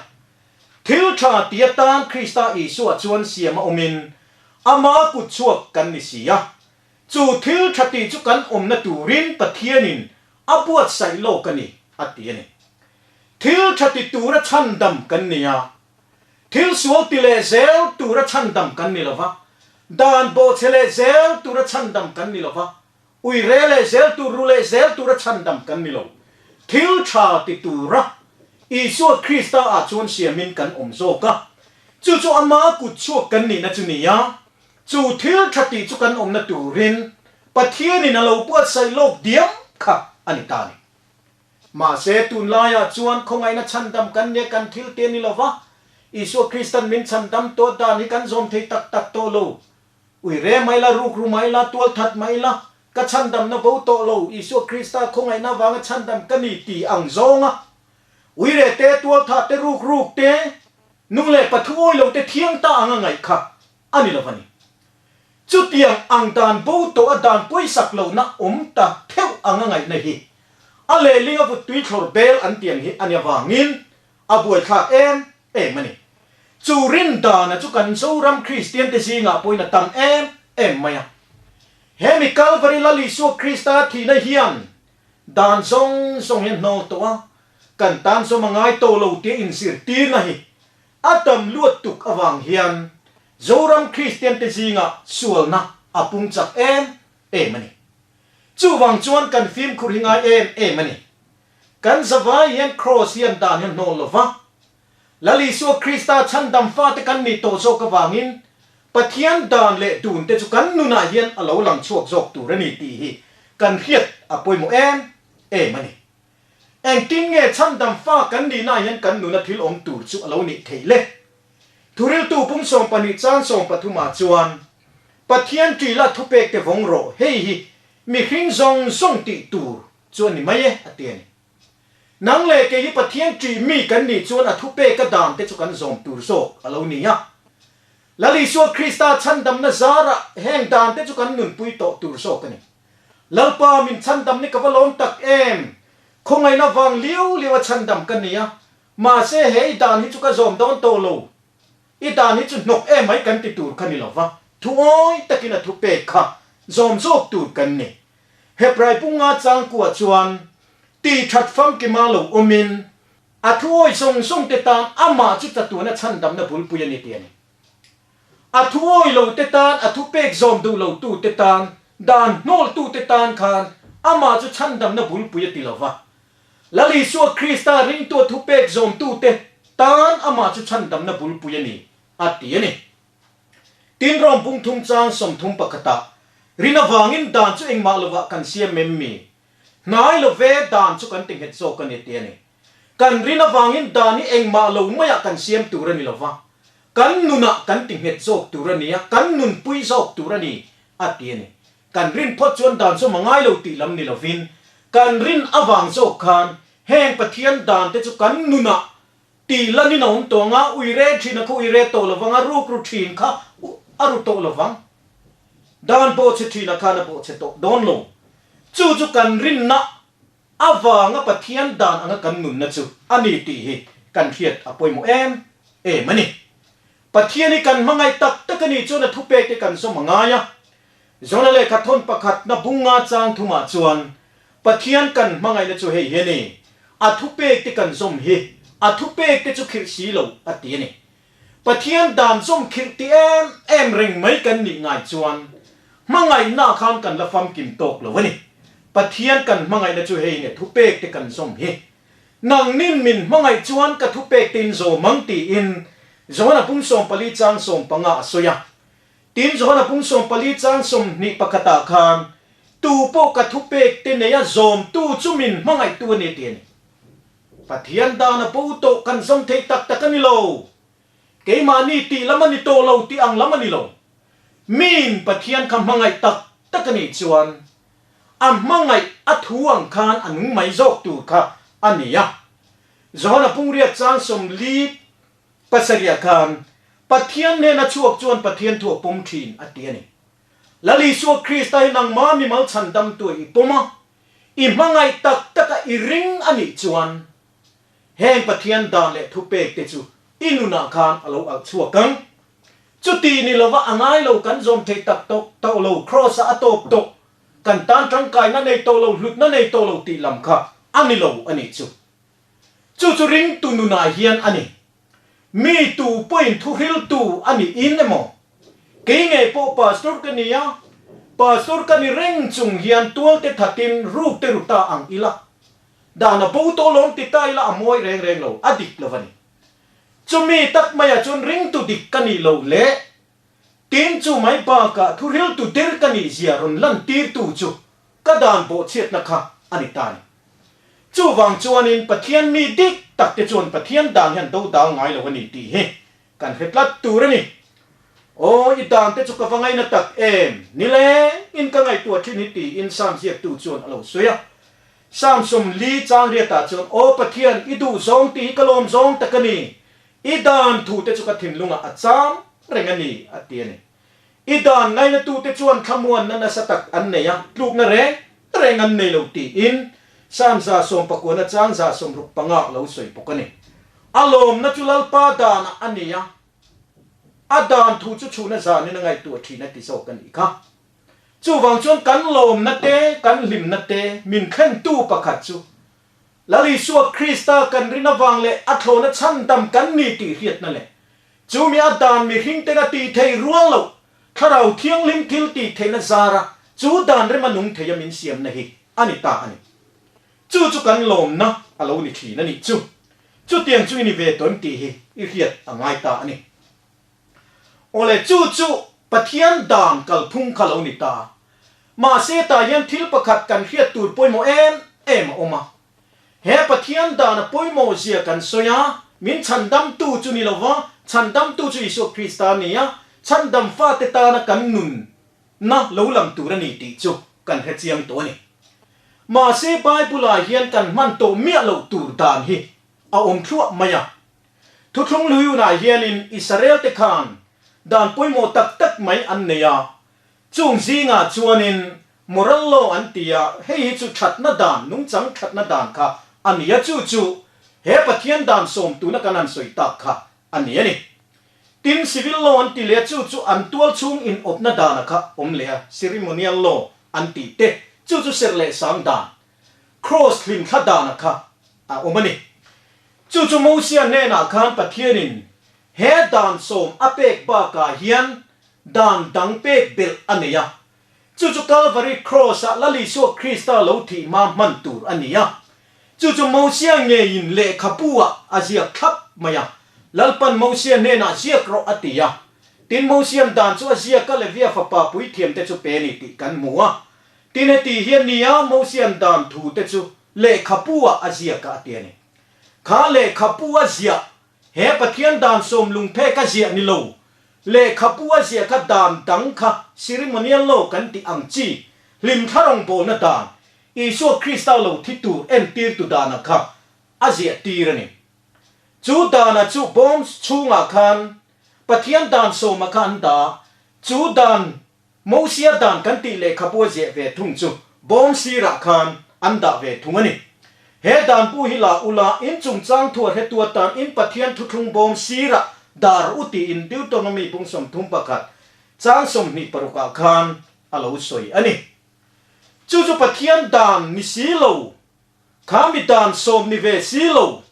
Thil tha ti atan Krista Isua chuan siam a awmin ama kut chhuak kan ni si a, chu thil tha tih chu kan awmna turin Pathianin a buatsaih lawk a ni, a ti a ni. Thil tha ti tura chhandam kan ni a, Thil sual ti leh zel tura chhandam kan ni lo va, dan bawhchhe leh zel tura chhandam kan ni lo va, uire leh zel tur, ru leh zel tura chhandam kan ni lo. Thil tha ti tura Isua Krista ah chuan siamin kan awm zawk a, chu chu ama kut chhuak kan nihna chu ni a, chu thil tha tih chu kan awmna turin Pathianin a lo buatsaih lawk diam kha a ni ta a ni. Mahse, tunlaiah chuan khawngaihna chhandam kan nia kan thil te ni lova, Isua Kristan min chhandam tawh dan hi kan zawm thei tak tak tawh lo. Ui re mai la, ruk ru mai la, tual that mai la, ka chhandamna bo tawh lo, Isua Krista khawngaihna avanga chhandam ka ni ti ang zawnga ui re te, tual thah te, ruk ruk te, nu leh pathu awi lo te thiang ta anga ngaih kha a ni lo a ni. Chutiang ang dan bo tawh a dan pawisak lohna awm ta theuh anga ngaihna hi a lehling a vuttui thlawr bel an tiang hi a ni avangin a buaithlak em em a ni. Chu rin dana chu kan Zoram Kristian te zingah pawhin a tam em em mai a. He mi Kalvari Lal Isua Krista thihna hian dan zawng zawng hian hnawl tawh a, kan tan zawm a ngai tawh lo tia inzirtirna hi A tam luat tuk avang hian Zoram Kristiante zingah sualna a pung chak em em a ni. Chuvang chuan kan fimkhur hi ngai em em a ni. Kan zavai hian Kraws hian dan hian hnawl lo va, Lal Isua Krista chhandam fate kan nih tawh zawk avangin Pathian dan leh dunte chu kan nunah hian a lo lang chhuak zawk tur a ni tih hi kan hriat a pawimawh em em a ni. Engtin nge chhandam fa kan nihna hian kan nuna thil awm tur chu a lo nih theih le? Thuriltu pum 12 chang 13 ah chuan, Pathian ṭila thupek te vawng rawh, hei hi mihring zawng zawng tih tur chu a ni mai e, a ti a ni. Nang leh kei hi Pathian ṭih mi kan nih chuan a thupek a dan te chu kan zawm tur zawk a lo ni a. Lal Isua Krista chhandamna zarah heng dan te chu kan nunpui tawh tur zawk a ni. Lalpa min chhandam ni ka va lawm tak em! Khawngaihna vang liau liau a chhandam ka ni a, mahse he i dan hi chu ka zawm dawn tawh lo. I dan hi chu hnawk em mai kan ti tur kha ni lo va, thu awi takin a thu pek kha zawm zawk tur kan ni. Hebrai punga changkua chuan tih that famkima lo awmin a thu awi zawng zawng te tan amah chu chatuana chhandamna bulpui a ni tih a ni. A thu awi lo te tan, a thu pek zawm duh lo tu te tan, dan hnawl tu te tan khan amah chu chhandamna bulpui a ti lo va. Lal Isua Krista ringtu a thu pek zawm tu te tan amah chu chhandamna bulpui a ni, a ti a ni. Tin Rom bung thum chang 31 ah, Rin avangin dan chu engmah lovah kan siam em mi? Hnai lo ve dan chu kan ti nghet zawk a ni, ti a ni. Kan rin avangin dan hi engmah lo maiah kan siam tur a ni lo va, kan nunah kan ti nghet zawk tur a ni a, kan nunpui zawk tur a ni, a ti a ni. Kan rin phawt chuan dan chu ma ngai lo tih lam ni lovin, kan rin avang zawk khan heng Pathian dan te chu kan nunah tih lanin a awm tawh ang a, uire thin a kha uire tawh lo vang a, rukru thin kha a ru tawh lo vang. Dan bawhchhe thin a khan a bawhchhe tawh dawn lo. Chu chu kan rinna Avanga Pathian dan anga kan nunna chu a ni tih hi kan hriat a pawimawh em em a ni. Pathian hi kan hmangaih tak tak a nih chuan a thupek te kan zawm a ngai a. Jona lehkha thawn pakhatna bunga chang thumah chuan Pathian kan hmangaihna chu hei hi a ni, a thupek te kan zawm hi a thupek te chu khirh si lo a ti a ni. Pathian dan zawm khirh ti em em reng mai kan nih ngai chuan. Hmangaihna khan kan la famkim tawk lo a ni. Pathian kan hmangaihna chu hei nge thupek te kan zawm hi. Nangnin min hmangaih chuan ka thupek te in zawm ang tiin Johana pum 14 chang 15 a sawi a. Tin Johana pum 14 chang 21 ah khan Tu pawh ka thupek te neia zawmtu chu min hmangaihtu a ni ti a ni. Pathian dan a bo tawh kan zawm thei tak tak a ni lo. Keimahni tih lam a ni tawh lo tih ang lam a ni lo. Miin Pathian kha hmangaih tak tak a nih chuan a hmangaih a thu ang khan a nung mai zawk tur kha a ni a. Johana pungriat chang 47 khan Pathian hnena chhuak chuan Pathian thu a pawm thin a ti a ni. Lal Isua Krista hi nangma mimal chhandamtu i pawm a, i hmangaih tak taka i ring a nih chuan heng Pathian dan leh thupek te chu i nunah khan a lo alh chhuak ang. Chuti ni lova a ngai lo kan zawm thei tak tawh tawh lo, Kraws ah a tawp tawh, kan tan tangkaina nei tawh lo, hlutna nei tawh lo tih lam kha a ni lo a nih chu. Chu chu ringtu nunah hian a ni. Mi tu pawhin thuhriltu a nih in emaw, kei ngei pawh pastor ka ni a, pastor ka ni reng chung hian tualte thatin rukte ru ta ang ila, dan a bo tawh lawm ti ta ila a mawi reng reng lo, a dik lo a ni. Chumi tak maiah chuan ringtu dik ka nih loh leh tin chu mai bakah thuhriltu der ka nih zia rawn lantirtu chu ka dan bawhchhiatna kha a ni ta a ni. Chuvang chuanin Pathian mi dik tak te chuan Pathian dan hian do dal ngai lo a ni tih hi kan hre tlat tur a ni. Aw, i dan te chu ka va ngaina tak em? Nilengin ka ngaihtuah thin hi tiin Psalm ziaktu chuan a lo sawi a. Psalm 40 chang riatah chuan, Aw Pathian, i duh zawng tih hi ka lawm zawng tak a ni, i dan thute chu ka thinlungah a cham reng a ni, a ti a ni. I dan ngainatute chuan thlamuanna nasa tak an nei a, tlukna reng reng an nei lo tiin Psalm 119 chang 65 a lo sawi bawk a ni. A lawmna chu Lalpa danah a ni a, a dan thu chu chhuna zanin a ngaihtuah thin a ti zawk a nih kha. Chuvang chuan kan lawmna te, kan hlimna te min thlentu pakhat chu Lal Isua Krista kan rin avang leh a thlawhna chhandam kan ni tih hriatna leh chumi a dan mihring ten a tih theih rual loh Thlarau Thianghlim thil tih theihna zara chu dan rema nung theia min siamna hi a ni ta a ni. Chu chu kan lawmna a lo ni thin a nih chu. Chutiang chu i ni ve tawh em tih hi i hriat a ngai ta a ni. Awle, chu chu Pathian dan kalphung kha lo ni ta. Mahse tah hian thil pakhat kan hriat tur pawimawh em em a awm a. He Pathian dan a pawimawh zia kan sawi a, min chhandamtu chu ni lova, chhandamtu chu Isua Krista a ni a, chhandam fate tana kan nunna lo lang tur a ni tih chu kan hre chiang tawh a ni. Mahse Bible-ah hian kan hman tawh miah loh tur dan hi a awm thluah mai a. Thuthlung Luiunah hianin Israel-te khan dan pawimawh tak tak mai an nei a, chung zingah chuanin moral law an ti a, hei hi chu thatna dan, nungchang thatna dan kha a ni a, chu chu he Pathian dan sawm tuna kan han sawi tak kha a ni a ni. Tin, civil law an ti leh a, chu chu an tual chhung inawpna dana kha awm leh a, ceremonial law an tih te, chu chu serh leh sang dan, Kraws hlimthla dana kha a awm a ni. Chu chu Mosia hnenah khan Pathianin he dan sawm a pek bakah hian dan dang pek belh a nei a. Chu chu Kalvari Kraws-ah Lal Isua Krista lo thih hma hman tur a ni a. Chu chu Mosia ngeiin lehkhabu-ah a ziak thlap mai a. Lalpan Mosia hnenah ziak rawh a ti a. Tin, Mosia'n dan chu a ziak a, Levia fapa puithiamte chu pe a ni tih kan hmu a. Tin, heti hian nia Mosia'n dan thute chu lehkhapu-ah a ziak a a ti a ni. Kha lehkhapu a ziah, he Pathian dan sawm lungphek a ziah ni lo, lehkhapu a ziah kha dan dang kha ceremonial law kan tih ang chi, hlimthla rawngbawlna dan, Isua Krista lo thi tur entirtu dana kha a ziah tir a ni. Chu dana chu bawm chhungah khan Pathian dan sawma kha an dah, chu dan Mosia dan kan tih lehkhabu a ziah ve thung chu bawm sirah khan an dah ve thung a ni. He danpu hi la ula in chungchang thu a hretu atan in Pathian thuthlung bawm sirah dar u tiin Deuteronomy bung 31 chang 26 ah khan a lo sawi a ni. Chu chu Pathian dan ni si lo, kha mi dan sawm ni ve si lo,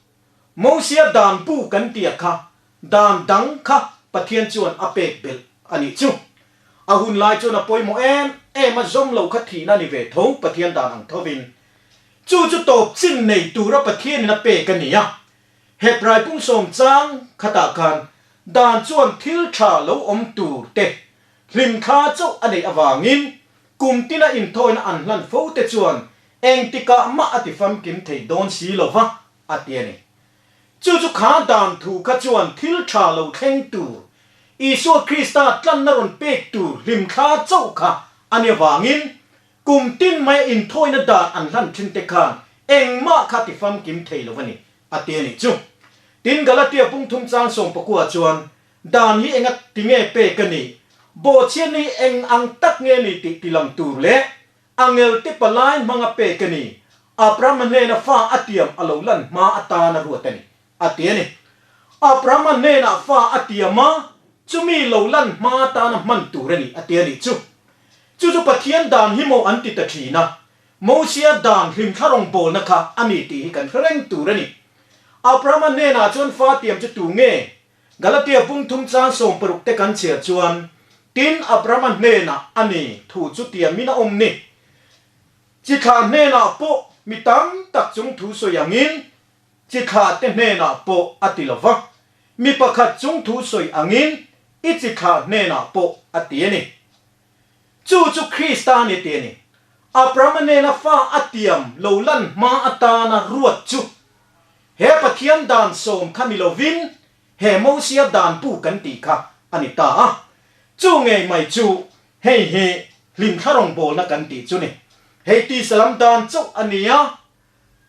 Mosia danpu kan tia kha dan dang kha Pathian chuan a pek belh a nih chu. A hun lai chuan a pawimawh em em a, zawm lo kha thihna a ni ve tho Pathian dan ang thovin. Chu chu tawp chin nei tura Pathianin a pek a ni a. Hebrai pungsawm chang khatah khan dan chuan thil tha lo awm tur te hlimthla chauh a neih avangin kum tina inthawina an hlan fo te chuan engtikah mah a ti famkim thei dawn si lo va, a ti a ni. Chu chu kha dan thu kha chuan thil tha lo thleng tur, Isua Krista tlanna rawn pek tur hlimthla chauh kha a ni avangin Kum tin maia inthawina dan an hlan thin te khan engmah kha ti famkim thei lo a ni, a ti a nih chu. Tin, Galatia pungthum chang sawmpakua chuan, Dan hi enga tinge pek a nih? Bawhchhiatna hi eng ang tak nge ni tih ti lang tur leh angel te palai hmanga pek a ni, Abrahama hnena fa a tiam a lo lan hma atan a ruat a ni, a ti a ni. Abrahama hnenah fa a tiam a, chumi lo lan hma atana hman tur a ni, a ti a nih chu. Chu chu Pathian dan hi maw an ti ta thin a, Mosia dan hlimthla rawngbawlna kha a ni tih hi kan hre reng tur a ni. Abrahama hnenah chuan fa tiam chu tu nge? Galatia pungthum chang 60 te kan chhiar chuan, Tin, Abrahama hnenah a ni thu chu tiamin a awm ni. Chi thlah hnenah pawh mi tam tak chung thu sawi angin Chi thlah te hnenah pawh a ti lo va, mi pakhat chung thu sawi angin i chi thlah hnenah pawh a ti a ni. Chu chu Krista ni ti a ni. Abrahama nena fa a tiam lo lan hma atana ruat chu he Pathian dan sawm kha ni lovin he Mosia dan pu kan tih kha a ni ta a. Chu ngei mai chu hei hi hlimthla rawngbawlna kan tih chu ni. Hei tisa lam dan chauh a ni a,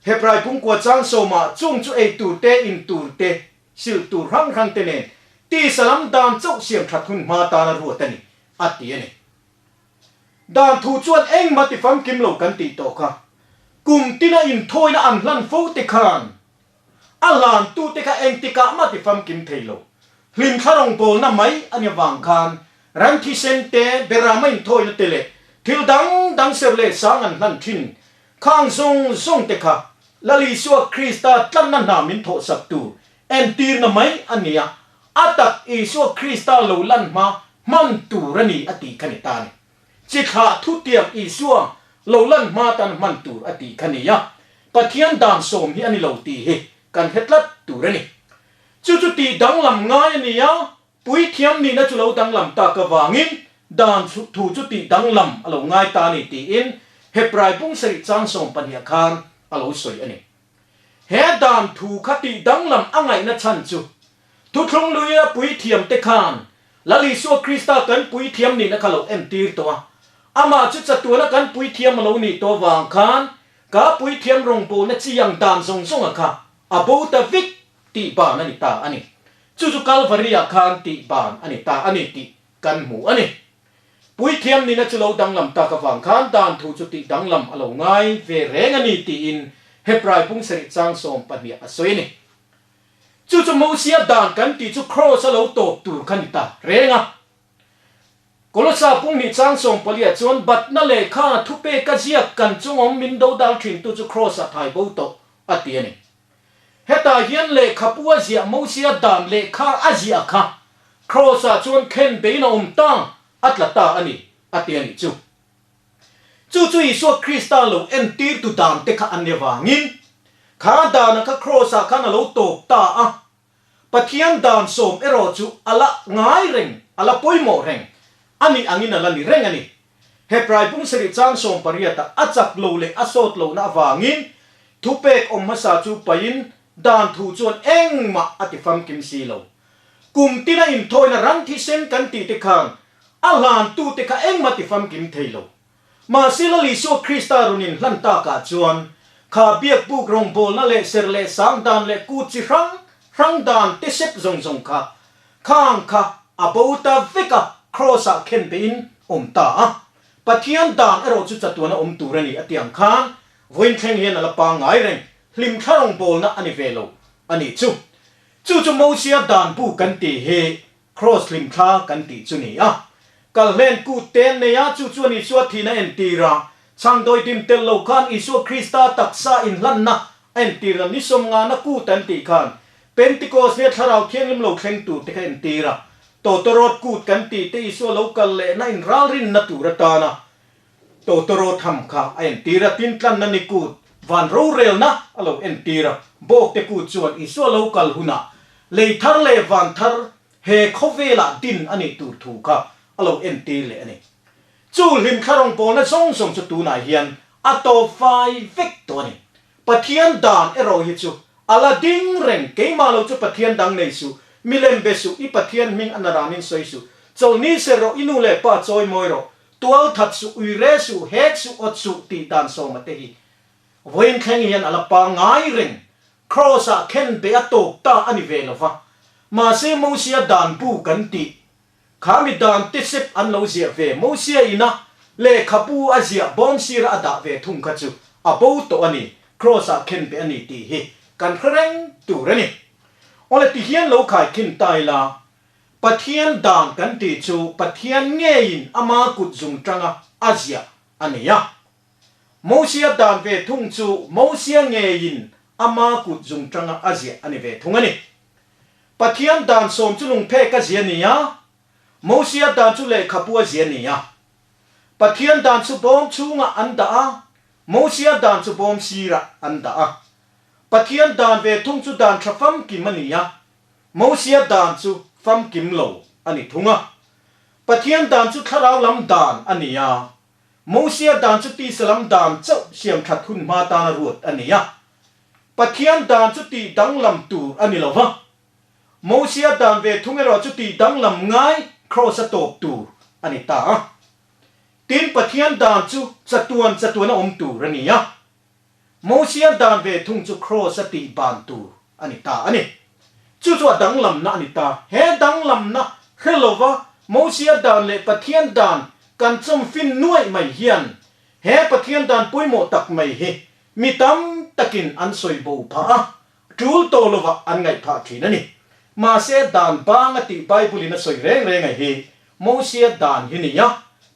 Hebrai pungkua chang sawmah chung chu ei tur te, in tur te, silh tur hrang hrang te nen tisa lam dan chauh siam that hun hma tana ruat a ni, a ti a ni. Dan thu chuan engmah ti famkim lo kan tih tawh kha. Kum tina inthawina an hlan fo te khan a hlantu te kha engtikah mah ti famkim thei lo. Hlimthla rawngbawlna mai a ni avang khan ran thisen te, berama inthawina te leh thil dang dang ser leh sang an hlan thin Khang zawng zawng te kha Lal Isua Krista tlanna hna min thawhsak tur entirna mai a ni a, a tak Isua Krista lo lan hma hman tur a ni a tih kha ni ta a ni. Chi thlah thutiang Isua lo lan hma tan hman tur a tih kha ni a, Pathian dan sawm hi a ni lo tih hi kan hre tlat tur a ni. Chu chu tih danglam ngai a ni a, Puithiam nihna chu lo danglam tak avangin dan thu chu tih danglam a lo ngai ta a ni tiin Hebrai pung sarih chang 12 khan a lo sawi a ni. He dan thu kha tih danglam a ngaihna chhan chu Thuthlung Luia puithiam te khan Lal Isua Krista kan puithiam nihna kha lo entir tawh a, amah chu chatuana kan puithiam a lo nih tawh avang khan ka puithiam rawngbawlna chi ang dan zawng zawnga kha a bo ta vek tih ban a ni ta a ni. Chu chu Kalvari-ah khan tih ban a ni ta a ni tih kan hmu a ni. Puithiam nihna chu lo danglam tak avang khan dan thu chu tih danglam a lo ngai ve reng a ni tiin Hebrai pung sarih chang 12 a sawi a ni. Chu chu Mosia dan kan tih chu Kraws a lo tawp tur kha ni ta reng a. Kolosa pung hnih chang 14 chuan batna lehkha thupek a ziak kan chungawm min dodal thintu chu Kraws-ah thai bo tawh a ti a ni. Hetah hian lehkhapu a ziah Mosia dan lehkha a ziah kha Kraws-ah chuan khen bein a awm ta, a tla ta a ni, a ti a nih chu. Chu chu Isua Krista lo entirtu dan te kha an ni avangin kha dana kha Kraws-ah khan a lo tawp ta a. Pathian dan sawm erawh chu a la ngai reng, a la pawimawh reng a nih angin a la ni reng a ni. Hebrai pung sarih chang 18 ah a chak lo leh a sawt lohna avangin thupek awm hmasa chu pahin dan thu chuan engmah a ti famkim si lo. Kum tina inthawina ran thisen kan tih te khan a hlantute kha engmah ti famkim thei lo. Mahse Lal Isua Krista rawn inhlan takah chuan kha biakbuk rawngbawlna leh ser leh sang dan leh kut chi hrang hrang dan te sep zawng zawng kha khang kha a bo ta vek a, kraws ah khen peihin awm ta a. Pathian dan erawh chu chatuan a awm tur a ni a tiang khan vawiin thleng hian a la pangngai reng, hlimthla rawngbawlna a ni ve lo a nih chu. Chu chu Mosia dan bu kan tih hi Kraws hlimthla kan tih chu ni a. Kalhlen kut te an nei a, chu chuan Isua thihna entir a. Chhangdawi dim tel lo khan Isua Krista taksa inhlanna a entir a, ni sawmngana kut an tih khan Pentecost nia Thlarau Thianghlim lo thleng tur te kha entir a. Tawtawrawt kut kan tih te Isua lo kal lehna inralrinna tur atana Tawtawrawt ham kha a entir a, tin tlanna ni kut van rorelna a lo entir a. Bawkte kut chuan Isua lo kal hunah lei thar leh van thar he khawvelah din a nih tur thu kha a lo entir leh a ni. Chu hlimthla rawngbawlna zawng zawng chu tunah hian a tawp fai vek tawh a ni. Pathian dan erawh hi chu a la ding reng, keimah lo chu Pathian dang nei suh, milem be suh, i Pathian hming a naranin sawi suh, chawlhni ser rawh, i nu leh pa chawi mawi rawh, tual that suh, ui re suh, hek suh, awt suh tih dan sawma te hi vawiin thleng hian a la pangngai reng. Kraws-ah khen be a tawp ta a ni ve lo va, mahse Mosia dan bu kan tih Kha mi dan te sep an lo ziah ve Mosia ina lehkhabu a ziah bawm sira a dah ve thung kha chu a bo tawh a ni, Kraws ah khen be a ni tih hi kan hre reng tur a ni. Awle ti hian lo khai khin ta ila, Pathian dan kan tih chu Pathian ngeiin ama kut zung tanga a ziah a ni a. Mosia dan ve thung chu Mosia ngeiin ama kut zung tanga a ziah a ni ve thung a ni. Pathian dan sawm chu lungphek a zia ni a, Mosia dan chu lehkhabu a zia ni a. Pathian dan chu bawm chhungah an dah a, Mosia dan chu bawm sirah an dah a. Pathian dan ve thung chu dan tha famkim a ni a, Mosia dan chu famkim lo a ni thung a. Pathian dan chu thlarau lam dan a ni a, Mosia dan chu tisa lam dan chauh siam that hun hma tana ruat a ni a. Pathian dan chu tih danglam tur a ni lo va. Mosia dan ve thung erawh chu tih danglam ngai Kraws a tawp tur a ni ta a. Tin, Pathian dan chu chatuan chatuan a awm tur a ni a. Mosia dan ve thung chu Kraws a tih ban tur a ni ta a ni. Chu chu a danglamna a ni ta. He danglamna hre lova Mosia dan leh Pathian dan kan chawmfin nuaih mai hian he Pathian dan pawimawh tak mai hi Mi tam takin an sawi bo phah a, tul tawh lovah an ngaih phah thin a ni. Mahse, dan banga tih Bible-in a sawi reng reng a hi Mosia dan hi ni a,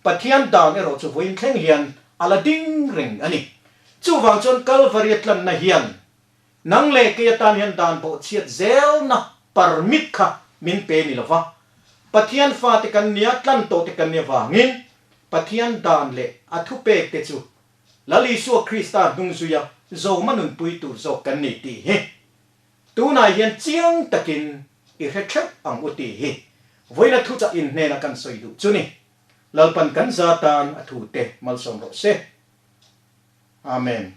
Pathian dan erawh chu vawiin thleng hian a la ding reng a ni. Chuvang chuan Kalvari-a tlanna hian nang leh kei atan hian dan bawhchhiat zelna permit kha min pe ni lova, Pathian fate kan nia, tlan tawhte kan nia vangin Pathian dan leh a thupek te chu Lal Isua Krista hnung zuia zawma nunpui tur zawk kan ni tih hi tunah hian chiang takin i hre theuh ang u tih hi vawiina thuchah in hnena kan sawi duh chu ni. Lalpan kan za tan a thute malsawm rawh se. Amen.